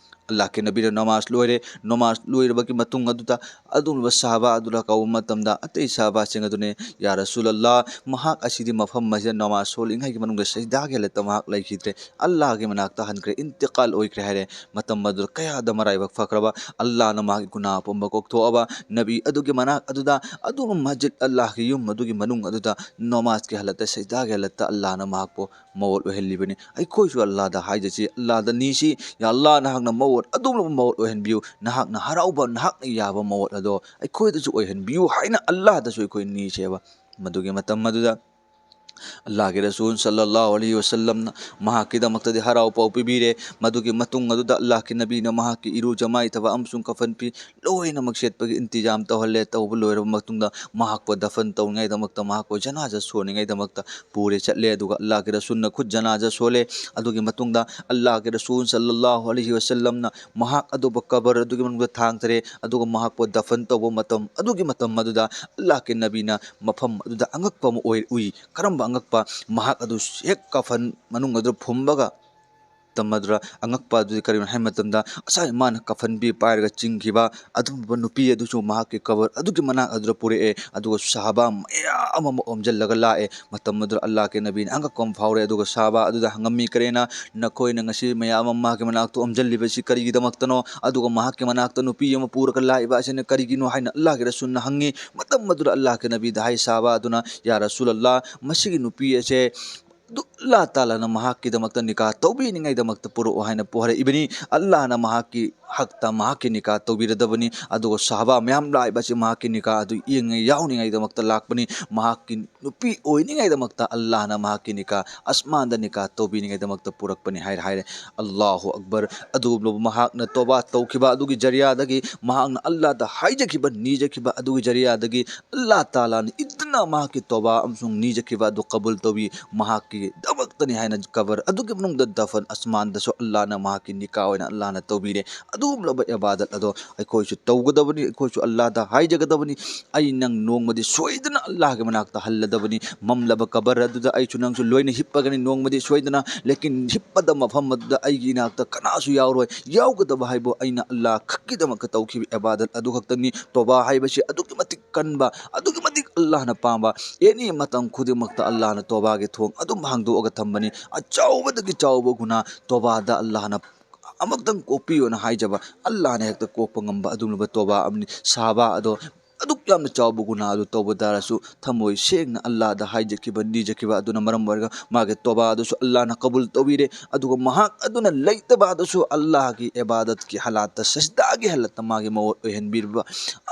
ꯑꯜꯂꯥꯍꯒꯤ ꯅꯕꯤꯅ ꯅꯃꯥꯖ ꯂꯣꯏꯔꯦ꯫ ꯅꯃꯥꯖ ꯂꯣꯏꯔꯕꯒꯤ ꯃꯇꯨꯡ ꯑꯗꯨꯗ ꯑꯗꯨꯒꯨꯝꯂꯕ ꯁꯍꯥꯕꯥ ꯑꯗꯨꯗ ꯀꯧꯕ ꯃꯇꯝꯗ ꯑꯇꯩ ꯁꯍꯥꯕꯥꯁꯤꯡ ꯑꯗꯨꯅꯦ, "ꯌꯥ ꯔꯁꯨꯜ ꯑꯜꯂꯥꯍ, ꯃꯍꯥꯛ ꯑꯁꯤꯗꯤ ꯃꯐꯝ ꯑꯁꯤꯗ ꯅꯃꯥꯖ ꯁꯣꯜꯂꯤꯉꯩꯒꯤ ꯃꯅꯨꯡꯗ ꯁꯖꯗꯥꯒꯤ ꯍꯥꯂꯠꯇ ꯃꯍꯥꯛ ꯂꯩꯈꯤꯗ꯭ꯔꯦ, ꯑꯜꯂꯥꯍꯒꯤ ꯃꯅꯥꯛꯇ ꯍꯟꯈ꯭ꯔꯦ, ꯏꯟꯇꯤꯀꯥꯜ ꯑꯣꯏꯈ꯭ꯔꯦ" ꯍꯥꯏꯔꯦ꯫ ꯃꯇꯝ ꯑꯗꯨꯗ ꯀꯌꯥꯗ ꯃꯔꯥꯏꯕꯛ ꯐꯈ꯭ꯔꯕ, ꯑꯜꯂꯥꯍꯅ ꯃꯍꯥꯛꯀꯤ ꯒꯨꯅꯥꯍ ꯄꯨꯝꯕ ꯀꯣꯛꯊꯣꯛꯑꯕ ꯅꯕꯤ ꯑꯗꯨꯒꯤ ꯃꯅꯥꯛ ꯑꯗꯨꯗ, ꯑꯗꯨꯒꯨꯝꯕ ꯃꯁꯖꯤꯗ ꯑꯜꯂꯥꯍꯒꯤ ꯌꯨꯝ ꯑꯗꯨꯒꯤ ꯃꯅꯨꯡ ꯑꯗꯨꯗ ꯅꯃꯥꯖꯀꯤ ꯍꯥꯂꯠꯇ, ꯁꯖꯗꯥꯒꯤ ꯍꯥꯂꯠꯇ ꯑꯜꯂꯥꯍꯅ ꯃꯍꯥꯛꯄꯨ ꯃꯧꯑꯣꯠ ꯑꯣꯏꯍꯜꯂꯤꯕꯅꯤ꯫ ꯑꯩꯈꯣꯏꯁꯨ ꯑꯜꯂꯥꯍꯗ ꯍꯥꯏꯖꯁꯤ, ꯑꯜꯂꯥꯍꯗ ꯅꯤꯁꯤ, "ꯌꯥ ꯑꯜꯂꯥꯍ, ꯅꯍꯥꯛꯅ ꯃꯧꯑꯣꯠ ꯑꯗꯨꯒꯨꯝꯂꯕ ꯃꯧꯑꯣꯠ ꯑꯣꯏꯍꯟꯕꯤꯌꯨ, ꯅꯍꯥꯛꯅ ꯍꯔꯥꯎꯕ, ꯅꯍꯥꯛꯅ ꯌꯥꯕ ꯃꯧꯑꯣꯠ ꯑꯗꯣ ꯑꯩꯈꯣꯏꯗꯁꯨ ꯑꯣꯏꯍꯟꯕꯤꯌꯨ" ꯍꯥꯏꯅ ꯑꯜꯂꯥꯍꯗꯁꯨ ꯑꯩꯈꯣꯏ ꯅꯤꯁꯦꯕ꯫ ꯃꯗꯨꯒꯤ ꯃꯇꯝ ꯑꯗꯨꯗ ꯑꯜꯂꯥꯍꯒꯤ ꯔꯁꯨꯜ ꯁꯜꯂꯜꯂꯥꯍꯨ ꯑꯂꯩꯍꯤ ꯋꯁꯜꯂꯝꯅ ꯃꯍꯥꯛꯀꯤꯗꯃꯛꯇꯗꯤ ꯍꯔꯥꯎ ꯄꯥꯎ ꯄꯤꯕꯤꯔꯦ꯫ ꯃꯗꯨꯒꯤ ꯃꯇꯨꯡ ꯑꯗꯨꯗ ꯑꯜꯂꯥꯍꯒꯤ ꯅꯕꯤꯅ ꯃꯍꯥꯛꯀꯤ ꯏꯔꯨꯖ ꯃꯥꯏꯊꯕ ꯑꯃꯁꯨꯡ ꯀꯐꯟ ꯐꯤ ꯂꯣꯏꯅꯃꯛ ꯁꯦꯠꯄꯒꯤ ꯏꯟꯇꯤꯖꯥꯝ ꯇꯧꯍꯜꯂꯦ꯫ ꯇꯧꯕ ꯂꯣꯏꯔꯕ ꯃꯇꯨꯡꯗ ꯃꯍꯥꯛꯄꯨ ꯗꯐꯟ ꯇꯧꯅꯤꯡꯉꯥꯏꯗꯃꯛꯇ, ꯃꯍꯥꯛꯄꯨ ꯖꯅꯥꯖꯥ ꯁꯣꯟꯅꯤꯡꯉꯥꯏꯗꯃꯛꯇ ꯄꯨꯔꯦ ꯆꯠꯂꯦ꯫ ꯑꯗꯨꯒ ꯑꯜꯂꯥꯍꯒꯤ ꯔꯁꯨꯜꯅ ꯈꯨꯠ ꯖꯅꯥꯖꯥ ꯁꯣꯜꯂꯦ꯫ ꯑꯗꯨꯒꯤ ꯃꯇꯨꯡꯗ ꯑꯜꯂꯥꯍꯒꯤ ꯔꯁꯨꯜ ꯁꯜꯂꯜꯂꯥꯍꯨ ꯑꯂꯩꯍꯤ ꯋꯁꯜꯂꯝꯅ ꯃꯍꯥꯛ ꯑꯗꯨꯕꯨ ꯀꯕꯔ ꯑꯗꯨꯒꯤ ꯃꯅꯨꯡꯗ ꯊꯥꯡꯊꯔꯦ꯫ ꯑꯗꯨꯒ ꯃꯍꯥꯛꯄꯨ ꯗꯐꯟ ꯇꯧꯕ ꯃꯇꯝ, ꯑꯗꯨꯒꯤ ꯃꯇꯝ ꯑꯗꯨꯗ ꯑꯜꯂꯥꯍꯒꯤ ꯅꯕꯤꯅ ꯃꯐꯝ ꯑꯗꯨꯗ ꯑꯉꯛꯄ ꯑꯃ ꯑꯣꯏ ꯎꯏ꯫ ꯀꯔꯝꯕ ꯑꯉꯛꯄ? ꯃꯍꯥꯛ ꯑꯗꯨ ꯍꯦꯛ ꯀꯐꯟ ꯃꯅꯨꯡ ꯑꯗꯨꯗ ꯐꯨꯝꯕꯒ ꯃꯇꯝ ꯑꯗꯨꯗ ꯑꯉꯛꯄ ꯑꯗꯨꯗꯤ ꯀꯔꯤꯅꯣ ꯍꯥꯏꯕ ꯃꯇꯝꯗ, ꯉꯁꯥꯏ ꯃꯥꯅ ꯀꯐꯟ ꯐꯤ ꯄꯥꯏꯔꯒ ꯆꯤꯡꯈꯤꯕ ꯑꯗꯨꯒꯨꯝꯕ ꯅꯨꯄꯤ ꯑꯗꯨꯁꯨ ꯃꯍꯥꯛꯀꯤ ꯀꯕꯔ ꯑꯗꯨꯒꯤ ꯃꯅꯥꯛ ꯑꯗꯨꯗ ꯄꯨꯔꯛꯑꯦ꯫ ꯑꯗꯨꯒ ꯁꯍꯥꯕꯥ ꯃꯌꯥꯝ ꯑꯃ ꯑꯣꯝꯁꯤꯜꯂꯒ ꯂꯥꯛꯑꯦ꯫ ꯃꯇꯝ ꯑꯗꯨꯗ ꯑꯜꯂꯥꯍꯒꯤ ꯅꯕꯤꯅ ꯑꯉꯛꯄ ꯑꯃ ꯐꯥꯎꯔꯦ꯫ ꯑꯗꯨꯒ ꯁꯍꯥꯕꯥ ꯑꯗꯨꯗ ꯍꯪꯉꯝꯃꯤ, ꯀꯔꯤꯅ ꯅꯈꯣꯏꯅ ꯉꯁꯤ ꯃꯌꯥꯝ ꯑꯃ ꯃꯥꯒꯤ ꯃꯅꯥꯛꯇ ꯑꯣꯝꯁꯤꯜꯂꯤꯕꯁꯤ ꯀꯔꯤꯒꯤꯗꯃꯛꯇꯅꯣ? ꯑꯗꯨꯒ ꯃꯍꯥꯛꯀꯤ ꯃꯅꯥꯛꯇ ꯅꯨꯄꯤ ꯑꯃ ꯄꯨꯔꯒ ꯂꯥꯛꯏꯕ ꯑꯁꯤꯅ ꯀꯔꯤꯒꯤꯅꯣ ꯍꯥꯏꯅ ꯑꯜꯂꯥꯍꯒꯤ ꯔꯁꯨꯜꯅ ꯍꯪꯉꯤ꯫ ꯃꯇꯝ ꯑꯗꯨꯗ ꯑꯜꯂꯥꯍꯒꯤ ꯅꯕꯤꯗ ꯍꯥꯏ, ꯁꯍꯥꯕꯥ ꯑꯗꯨꯅ, "ꯌꯥ ꯔꯁꯨꯜ ꯑꯜꯂꯥꯍ, ꯃꯁꯤꯒꯤ ꯅꯨꯄꯤ ꯑꯁꯦ ꯑꯗꯨ ꯑꯜꯂꯥꯍ ꯇꯥꯂꯥꯅ ꯃꯍꯥꯛꯀꯤꯗꯃꯛꯇ ꯅꯤꯀꯥ ꯇꯧꯕꯤꯅꯤꯡꯉꯥꯏꯗꯃꯛꯇ ꯄꯨꯔꯛꯑꯣ ꯍꯥꯏꯅ ꯄꯨꯔꯛꯏꯕꯅꯤ꯫ ꯑꯜꯂꯥꯍꯅ ꯃꯍꯥꯛꯀꯤ ꯍꯛꯇ ꯃꯍꯥꯛꯀꯤ ꯅꯤꯀꯥ ꯇꯧꯕꯤꯔꯗꯕꯅꯤ꯫ ꯑꯗꯨꯒ ꯁꯍꯥꯕꯥ ꯃꯌꯥꯝ ꯂꯥꯛꯏꯕ ꯑꯁꯤ ꯃꯍꯥꯛꯀꯤ ꯅꯤꯀꯥ ꯑꯗꯨ ꯌꯦꯡꯉ ꯌꯥꯎꯅꯤꯡꯉꯥꯏꯗꯃꯛꯇ ꯂꯥꯛꯄꯅꯤ꯫ ꯃꯍꯥꯛꯀꯤ ꯅꯨꯄꯤ ꯑꯣꯏꯅꯤꯡꯉꯥꯏꯗꯃꯛꯇ ꯑꯜꯂꯥꯍꯅ ꯃꯍꯥꯛꯀꯤ ꯅꯤꯀꯥ ꯑꯁꯃꯥꯟꯗ ꯅꯤꯀꯥ ꯇꯧꯕꯤꯅꯤꯡꯉꯥꯏꯗꯃꯛꯇ ꯄꯨꯔꯛꯄꯅꯤ" ꯍꯥꯏꯔ ꯍꯥꯏꯔꯦ꯫ ꯑꯜꯂꯥꯍꯨ ꯑꯛꯕꯔ! ꯑꯗꯨꯒꯨꯝꯂꯕ ꯃꯍꯥꯛꯅ ꯇꯣꯕꯥ ꯇꯧꯈꯤꯕ ꯑꯗꯨꯒꯤ ꯖꯔꯤꯌꯥꯗꯒꯤ, ꯃꯍꯥꯛꯅ ꯑꯜꯂꯥꯍꯗ ꯍꯥꯏꯖꯈꯤꯕ, ꯅꯤꯖꯈꯤꯕ ꯑꯗꯨꯒꯤ ꯖꯔꯤꯌꯥꯗꯒꯤ ꯑꯜꯂꯥꯍ ꯇꯥꯂꯥꯅ ꯏꯟꯗꯨꯅ ꯃꯍꯥꯛꯀꯤ ꯇꯣꯕꯥ ꯑꯃꯁꯨꯡ ꯅꯤꯖꯈꯤꯕ ꯑꯗꯨ ꯀꯕꯨꯜ ꯇꯧꯕꯤ꯫ ꯃꯍꯥꯛꯀꯤꯗꯃꯛꯇꯅꯤ ꯍꯥꯏꯅ ꯀꯕꯔ ꯑꯗꯨꯒꯤ ꯃꯅꯨꯡꯗ ꯗꯐꯟ ꯑꯁꯃꯥꯟꯗꯁꯨ ꯑꯜꯂꯥꯍꯅ ꯃꯍꯥꯛꯀꯤ ꯅꯤꯀꯥ ꯑꯣꯏꯅ ꯑꯜꯂꯥꯍꯅ ꯇꯧꯕꯤꯔꯦ꯫ ꯑꯗꯨꯒꯨꯝꯂꯕ ꯏꯕꯥꯗꯠ ꯑꯗꯣ ꯑꯩꯈꯣꯏꯁꯨ ꯇꯧꯒꯗꯕꯅꯤ꯫ ꯑꯩꯈꯣꯏꯁꯨ ꯑꯜꯂꯥꯍꯗ ꯍꯥꯏꯖꯒꯗꯕꯅꯤ, "ꯑꯩ ꯅꯪ ꯅꯣꯡꯃꯗꯤ ꯁꯣꯏꯗꯅ ꯑꯜꯂꯥꯍꯒꯤ ꯃꯅꯥꯛꯇ ꯍꯜꯂꯗꯕꯅꯤ꯫ ꯃꯝꯂꯕ ꯀꯕꯔ ꯑꯗꯨꯗ ꯑꯩꯁꯨ ꯅꯪꯁꯨ ꯂꯣꯏꯅ ꯍꯤꯞꯄꯒꯅꯤ ꯅꯣꯡꯃꯗꯤ ꯁꯣꯏꯗꯅ꯫ ꯂꯦꯀꯤꯟ ꯍꯤꯞꯄꯗ ꯃꯐꯝ ꯑꯗꯨꯗ ꯑꯩꯒꯤ ꯏꯅꯥꯛꯇ ꯀꯅꯥꯁꯨ ꯌꯥꯎꯔꯣꯏ꯫ ꯌꯥꯎꯒꯗꯕ ꯍꯥꯏꯕꯨ ꯑꯩꯅ ꯑꯜꯂꯥꯍ ꯈꯛꯀꯤꯗꯃꯛꯇ ꯇꯧꯈꯤꯕ ꯏꯕꯥꯗꯠ ꯑꯗꯨ ꯈꯛꯇꯅꯤ"꯫ ꯇꯣꯕꯥ ꯍꯥꯏꯕꯁꯤ ꯑꯗꯨꯛꯀꯤ ꯃꯇꯤꯛ ꯀꯟꯕ, ꯑꯗꯨꯛꯀꯤ ꯃꯇꯤꯛ ꯑꯜꯂꯥꯍꯅ ꯄꯥꯝꯕ, ꯑꯦꯅꯤ ꯃꯇꯝ ꯈꯨꯗꯤꯡꯃꯛꯇ ꯑꯜꯂꯥꯍꯅ ꯇꯣꯕꯥꯒꯤ ꯊꯣꯡ ꯑꯗꯨꯝ ꯍꯥꯡꯗꯣꯛꯑꯒ ꯊꯝꯕꯅꯤ꯫ ꯑꯆꯧꯕꯗꯒꯤ ꯆꯥꯎꯕ ꯒꯨꯅꯥ ꯇꯣꯕꯥꯗ ꯑꯜꯂꯥꯍꯅ ꯑꯃꯨꯛꯇꯪ ꯀꯣꯛꯄꯤꯌꯣꯅ ꯍꯥꯏꯖꯕ, ꯑꯜꯂꯥꯍꯅ ꯍꯦꯛꯇ ꯀꯣꯛꯄ ꯉꯝꯕ ꯑꯗꯨꯒꯨꯝꯂꯕ ꯇꯣꯕꯥ ꯑꯃꯅꯤ꯫ ꯁꯍꯥꯕꯥ ꯑꯗꯣ ꯑꯗꯨꯛ ꯌꯥꯝꯅ ꯆꯥꯎꯕ ꯒꯨꯅꯥ ꯑꯗꯨ ꯇꯧꯕ ꯇꯥꯔꯁꯨ, ꯊꯃꯣꯏ ꯁꯦꯡꯅ ꯑꯜꯂꯥꯗ ꯍꯥꯏꯖꯈꯤꯕ, ꯅꯤꯖꯈꯤꯕ ꯑꯗꯨꯅ ꯃꯔꯝ ꯑꯣꯏꯔꯒ ꯃꯥꯒꯤ ꯇꯣꯕꯥ ꯑꯗꯨꯁꯨ ꯑꯜꯂꯥꯅ ꯀꯕꯨꯜ ꯇꯧꯕꯤꯔꯦ꯫ ꯑꯗꯨꯒ ꯃꯍꯥꯛ ꯑꯗꯨꯅ ꯂꯩꯇꯕ ꯑꯗꯨꯁꯨ ꯑꯜꯂꯥꯒꯤ ꯏꯕꯥꯗꯠꯀꯤ ꯍꯥꯂꯥꯠꯇ, ꯁꯖꯗꯥꯒꯤ ꯍꯥꯂꯥꯠꯇ ꯃꯥꯒꯤ ꯃꯧꯠ ꯑꯣꯏꯍꯟꯕꯤꯔꯤꯕ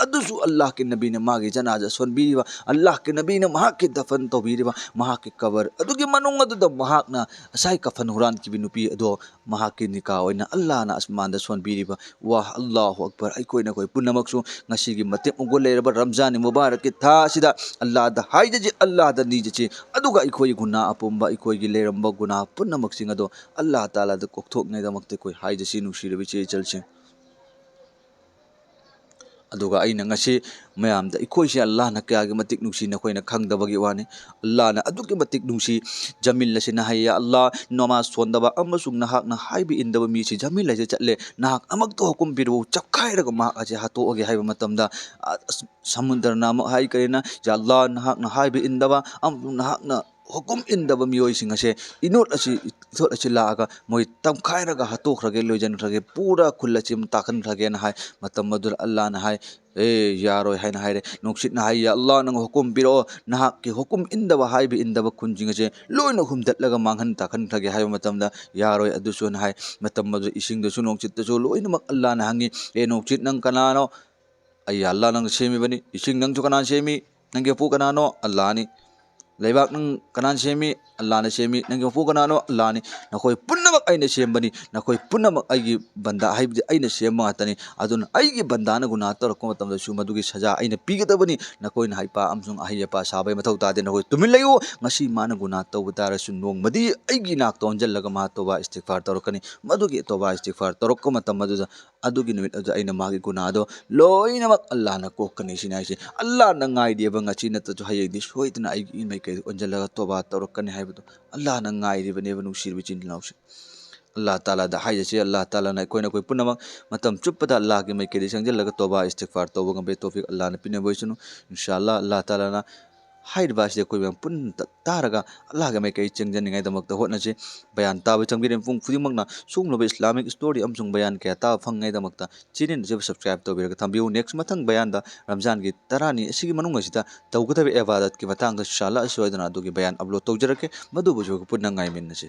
ꯑꯗꯨꯁꯨ ꯑꯜꯂꯥꯍꯒꯤ ꯅꯕꯤꯅ ꯃꯥꯒꯤ ꯖꯅꯥꯖꯥ ꯁꯣꯟꯕꯤꯔꯤꯕ, ꯑꯜꯂꯥꯍꯒꯤ ꯅꯕꯤꯅ ꯃꯍꯥꯛꯀꯤ ꯗꯐꯟ ꯇꯧꯕꯤꯔꯤꯕ, ꯃꯍꯥꯛꯀꯤ ꯀꯕꯔ ꯑꯗꯨꯒꯤ ꯃꯅꯨꯡ ꯑꯗꯨꯗ ꯃꯍꯥꯛꯅ ꯉꯁꯥꯏ ꯀꯐꯟ ꯍꯨꯔꯥꯟꯈꯤꯕ ꯅꯨꯄꯤ ꯑꯗꯣ ꯃꯍꯥꯛꯀꯤ ꯅꯤꯀꯥ ꯑꯣꯏꯅ ꯑꯜꯂꯥꯍꯅ ꯑꯁꯃꯥꯟꯗ ꯁꯣꯟꯕꯤꯔꯤꯕ꯫ ꯋꯥꯍ, ꯑꯜꯂꯥꯍꯨ ꯑꯛꯕꯔ! ꯑꯩꯈꯣꯏ ꯅꯈꯣꯏ ꯄꯨꯝꯅꯃꯛꯁꯨ ꯉꯁꯤꯒꯤ ꯃꯇꯤꯛ ꯃꯒꯨꯟ ꯂꯩꯔꯕ ꯔꯝꯖꯥꯟ ꯃꯨꯕꯥꯔꯛꯀꯤ ꯊꯥ ꯑꯁꯤꯗ ꯑꯜꯂꯥꯍꯗ ꯍꯥꯏꯖꯁꯤ, ꯑꯜꯂꯥꯍꯗ ꯅꯤꯖꯁꯤ, ꯑꯗꯨꯒ ꯑꯩꯈꯣꯏꯒꯤ ꯒꯨꯅꯥ ꯑꯄꯨꯝꯕ, ꯑꯩꯈꯣꯏꯒꯤ ꯂꯩꯔꯝꯕ ꯒꯨꯅꯥ ꯄꯨꯝꯅꯃꯛꯁꯤꯡ ꯑꯗꯣ ꯑꯜꯂꯥꯍ ꯇꯥꯂꯥꯗ ꯀꯣꯛꯊꯣꯛꯅꯉꯥꯏꯗꯃꯛꯇ ꯑꯩꯈꯣꯏ ꯍꯥꯏꯖꯁꯤ, ꯅꯨꯡꯁꯤꯔꯕ ꯏꯆꯦ ꯏꯆꯜꯁꯤꯡ꯫ ꯑꯗꯨꯒ ꯑꯩꯅ ꯉꯁꯤ ꯃꯌꯥꯝꯗ, ꯑꯩꯈꯣꯏꯁꯦ ꯑꯜꯂꯥꯍꯅ ꯀꯌꯥꯒꯤ ꯃꯇꯤꯛ ꯅꯨꯡꯁꯤ ꯅꯈꯣꯏꯅ ꯈꯪꯗꯕꯒꯤ ꯋꯥꯅꯤ꯫ ꯑꯜꯂꯥꯍꯅ ꯑꯗꯨꯛꯀꯤ ꯃꯇꯤꯛ ꯅꯨꯡꯁꯤ꯫ ꯖꯃꯤꯜ ꯑꯁꯤꯅ ꯍꯥꯏ, "ꯌꯥ ꯑꯜꯂꯥꯍ, ꯅꯃꯥꯖ ꯁꯣꯟꯗꯕ ꯑꯃꯁꯨꯡ ꯅꯍꯥꯛꯅ ꯍꯥꯏꯕ ꯏꯟꯗꯕ ꯃꯤꯁꯤ ꯖꯃꯤꯜ ꯑꯁꯤ ꯆꯠꯂꯦ, ꯅꯍꯥꯛ ꯑꯃꯛꯇ ꯍꯨꯀꯨꯝ ꯄꯤꯔꯛꯎ, ꯆꯞꯈꯥꯏꯔꯒ ꯃꯍꯥꯛ ꯑꯁꯤ ꯍꯥꯠꯇꯣꯛꯑꯒꯦ" ꯍꯥꯏꯕ ꯃꯇꯝꯗ, ꯑ, ꯑꯁ, ꯁꯃꯨꯗ꯭ꯔꯅ ꯑꯃꯨꯛ ꯍꯥꯏ, ꯀꯔꯤꯅ, "ꯌꯥ ꯑꯜꯂꯥꯍ, ꯅꯍꯥꯛꯅ ꯍꯥꯏꯕ ꯏꯟꯗꯕ ꯑꯃꯁꯨꯡ ꯅꯍꯥꯛꯅ ꯍꯨꯀꯨꯝ ꯏꯟꯗꯕ ꯃꯤꯑꯣꯏꯁꯤꯡ ꯑꯁꯦ ꯏꯅꯣꯠ ꯑꯁꯤ, ꯏꯊꯣꯠ ꯑꯁꯤ ꯂꯥꯛꯑꯒ ꯃꯣꯏ ꯇꯝꯈꯥꯏꯔꯒ ꯍꯥꯠꯇꯣꯛꯈ꯭ꯔꯒꯦ, ꯂꯣꯏꯁꯤꯟꯈ꯭ꯔꯒꯦ, ꯄꯨꯔꯥ ꯈꯨꯜ ꯑꯁꯤ ꯑꯃ ꯇꯥꯛꯍꯟꯈ꯭ꯔꯒꯦꯅ" ꯍꯥꯏ꯫ ꯃꯇꯝ ꯑꯗꯨꯗ ꯑꯜꯂꯥꯍꯅ ꯍꯥꯏ, "ꯑꯦ, ꯌꯥꯔꯣꯏ" ꯍꯥꯏꯅ ꯍꯥꯏꯔꯦ꯫ ꯅꯨꯡꯁꯤꯠꯅ ꯍꯥꯏ, "ꯌꯥ ꯑꯜꯂꯥꯍ, ꯅꯪ ꯍꯨꯀꯨꯝ ꯄꯤꯔꯛꯑꯣ, ꯅꯍꯥꯛꯀꯤ ꯍꯨꯀꯨꯝ ꯏꯟꯗꯕ, ꯍꯥꯏꯕ ꯏꯟꯗꯕ ꯈꯨꯟꯁꯤꯡ ꯑꯁꯦ ꯂꯣꯏꯅ ꯍꯨꯝꯗꯠꯂꯒ ꯃꯥꯡꯍꯟ ꯇꯥꯛꯍꯟꯈ꯭ꯔꯒꯦ" ꯍꯥꯏꯕ ꯃꯇꯝꯗ, "ꯌꯥꯔꯣꯏ" ꯑꯗꯨꯁꯨꯅ ꯍꯥꯏ꯫ ꯃꯇꯝ ꯑꯗꯨꯗ ꯏꯁꯤꯡꯗꯁꯨ, ꯅꯨꯡꯁꯤꯠꯇꯁꯨ ꯂꯣꯏꯅꯃꯛ ꯑꯜꯂꯥꯍꯅ ꯍꯪꯉꯤ, "ꯑꯦ ꯅꯨꯡꯁꯤꯠ, ꯅꯪ ꯀꯅꯥꯅꯣ?" "ꯑꯩ ꯑꯜꯂꯥꯍ ꯅꯪꯅ ꯁꯦꯝꯃꯤꯕꯅꯤ꯫ ꯏꯁꯤꯡ, ꯅꯪꯁꯨ ꯀꯅꯥꯅ ꯁꯦꯝꯃꯤ? ꯅꯪꯒꯤ ꯃꯄꯨ ꯀꯅꯥꯅꯣ?" "ꯑꯜꯂꯥꯍꯅꯤ"꯫ "ꯂꯩꯕꯥꯛ, ꯅꯪ ꯀꯅꯥꯅ ꯁꯦꯝꯃꯤ?" "ꯑꯜꯂꯥꯍꯅ ꯁꯦꯝꯃꯤ"꯫ "ꯅꯪꯒꯤ ꯃꯄꯨ ꯀꯅꯥꯅꯣ?" "ꯑꯜꯂꯥꯍꯅꯤ"꯫ "ꯅꯈꯣꯏ ꯄꯨꯝꯅꯃꯛ ꯑꯩꯅ ꯁꯦꯝꯕꯅꯤ, ꯅꯈꯣꯏ ꯄꯨꯝꯅꯃꯛ ꯑꯩꯒꯤ ꯕꯟꯗꯥ, ꯍꯥꯏꯕꯗꯤ ꯑꯩꯅ ꯁꯦꯝꯕ ꯉꯥꯛꯇꯅꯤ꯫ ꯑꯗꯨꯅ ꯑꯩꯒꯤ ꯕꯟꯗꯥꯅ ꯒꯨꯅꯥꯍ ꯇꯧꯔꯛꯄ ꯃꯇꯝꯗꯁꯨ ꯃꯗꯨꯒꯤ ꯁꯖꯥ ꯑꯩꯅ ꯄꯤꯒꯗꯕꯅꯤ꯫ ꯅꯈꯣꯏꯅ ꯍꯩꯄꯥ ꯑꯃꯁꯨꯡ ꯑꯍꯩ ꯑꯄꯥ ꯁꯥꯕꯒꯤ ꯃꯊꯧ ꯇꯥꯗꯦ꯫ ꯅꯈꯣꯏ ꯇꯨꯃꯤꯟ ꯂꯩꯌꯨ꯫ ꯉꯁꯤ ꯃꯥꯅ ꯒꯨꯅꯥꯍ ꯇꯧꯕ ꯇꯥꯔꯁꯨ ꯅꯣꯡꯃꯗꯤ ꯑꯩꯒꯤ ꯏꯅꯥꯛꯇ ꯑꯣꯟꯁꯤꯜꯂꯒ ꯃꯥ ꯇꯧꯕꯥ ꯏꯁꯇꯤꯒꯐꯥꯔ ꯇꯧꯔꯛꯀꯅꯤ꯫ ꯃꯗꯨꯒꯤ ꯇꯧꯕꯥ ꯏꯁꯇꯤꯒꯐꯥꯔ ꯇꯧꯔꯛꯄ ꯃꯇꯝ ꯑꯗꯨꯗ ꯑꯗꯨꯒꯤ ꯅꯨꯃꯤꯠ ꯑꯗꯨꯗ ꯑꯩꯅ ꯃꯥꯒꯤ ꯒꯨꯅꯥꯍꯗꯣ ꯂꯣꯏꯅꯃꯛ ꯑꯜꯂꯥꯍꯅ ꯀꯣꯛꯀꯅꯤ ꯁꯤꯅꯤ ꯍꯥꯏꯁꯦ꯫ ꯑꯜꯂꯥꯍꯅ ꯉꯥꯏꯔꯤꯑꯕ, ꯉꯁꯤ ꯅꯠꯇ꯭ꯔꯁꯨ ꯍꯌꯦꯡꯗꯤ ꯁꯣꯏꯗꯅ ꯑꯩꯒꯤ ꯏꯃꯥꯏꯀꯩꯗ ꯑꯣꯟꯁꯤꯜꯂꯒ ꯇꯣꯕꯥ ꯇꯧꯔꯛꯀꯅꯤ ꯍꯥꯏꯕꯗꯣ ꯑꯜꯂꯥꯍꯅ ꯉꯥꯏꯔꯤꯕꯅꯦꯕ, ꯅꯨꯡꯁꯤꯔꯕ ꯏꯆꯤꯟ ꯏꯅꯥꯎꯁꯤꯡ꯫ ꯑꯜꯂꯥꯍ ꯇꯥꯂꯥꯗ ꯍꯥꯏꯖꯁꯤ, ꯑꯜꯂꯥꯍ ꯇꯥꯂꯥꯅ ꯑꯩꯈꯣꯏꯅ ꯑꯩꯈꯣꯏ ꯄꯨꯝꯅꯃꯛ ꯃꯇꯝ ꯆꯨꯞꯄꯗ ꯑꯜꯂꯥꯍꯒꯤ ꯃꯥꯏꯀꯩꯗ ꯆꯪꯁꯤꯜꯂꯒ ꯇꯣꯕꯥ ꯏꯁꯇꯤꯒꯐꯥꯔ ꯇꯧꯕ ꯉꯝꯕꯒꯤ ꯇꯧꯐꯤꯛ ꯑꯜꯂꯥꯍꯅ ꯄꯤꯅꯕ ꯑꯣꯏꯁꯅꯨ꯫ ꯏꯟꯁꯥ ꯑꯜꯂꯥꯍ, ꯑꯜꯂꯥꯍ ꯇꯥꯂꯥꯅ ꯍꯥꯏꯔꯤꯕ ꯑꯁꯤꯗꯤ ꯑꯩꯈꯣꯏ ꯃꯌꯥꯝ ꯄꯨꯟꯅ ꯇꯥꯔꯒ ꯑꯜꯂꯥꯍꯒꯤ ꯃꯥꯏꯀꯩ ꯆꯪꯖꯅꯤꯡꯉꯥꯏꯗꯃꯛꯇ ꯍꯣꯠꯅꯁꯤ꯫ ꯕꯌꯥꯟ ꯇꯥꯕ ꯆꯪꯕꯤꯔꯤꯕ ꯃꯤꯄꯨꯝ ꯈꯨꯗꯤꯡꯃꯛꯅ ꯁꯤꯒꯨꯝꯂꯕ ꯏꯁꯂꯥꯃꯤꯛ ꯏꯁꯇꯣꯔꯤ ꯑꯃꯁꯨꯡ ꯕꯌꯥꯟ ꯀꯌꯥ ꯇꯥꯕ ꯐꯪꯅꯤꯡꯉꯥꯏꯗꯃꯛꯇ ꯆꯦꯅꯦꯜ ꯑꯁꯤꯕꯨ ꯁꯕꯁꯀ꯭ꯔꯥꯏꯕ ꯇꯧꯕꯤꯔꯒ ꯊꯝꯕꯤꯌꯨ꯫ ꯅꯦꯛꯁ ꯃꯊꯪ ꯕꯌꯥꯟꯗ ꯔꯝꯖꯥꯟꯒꯤ ꯇꯔꯥꯅꯤ ꯑꯁꯤꯒꯤ ꯃꯅꯨꯡ ꯑꯁꯤꯗ ꯇꯧꯒꯗꯕ ꯏꯕꯥꯗꯠꯀꯤ ꯃꯇꯥꯡꯗ ꯏꯟꯁꯥ ꯑꯜꯂꯥꯍ ꯁꯣꯏꯗꯅ ꯑꯗꯨꯒꯤ ꯕꯌꯥꯟ ꯑꯞꯂꯣꯗ ꯇꯧꯖꯔꯛꯀꯦ꯫ ꯃꯗꯨꯕꯨꯁꯨ ꯄꯨꯟꯅ ꯉꯥꯏꯃꯤꯟꯅꯁꯤ꯫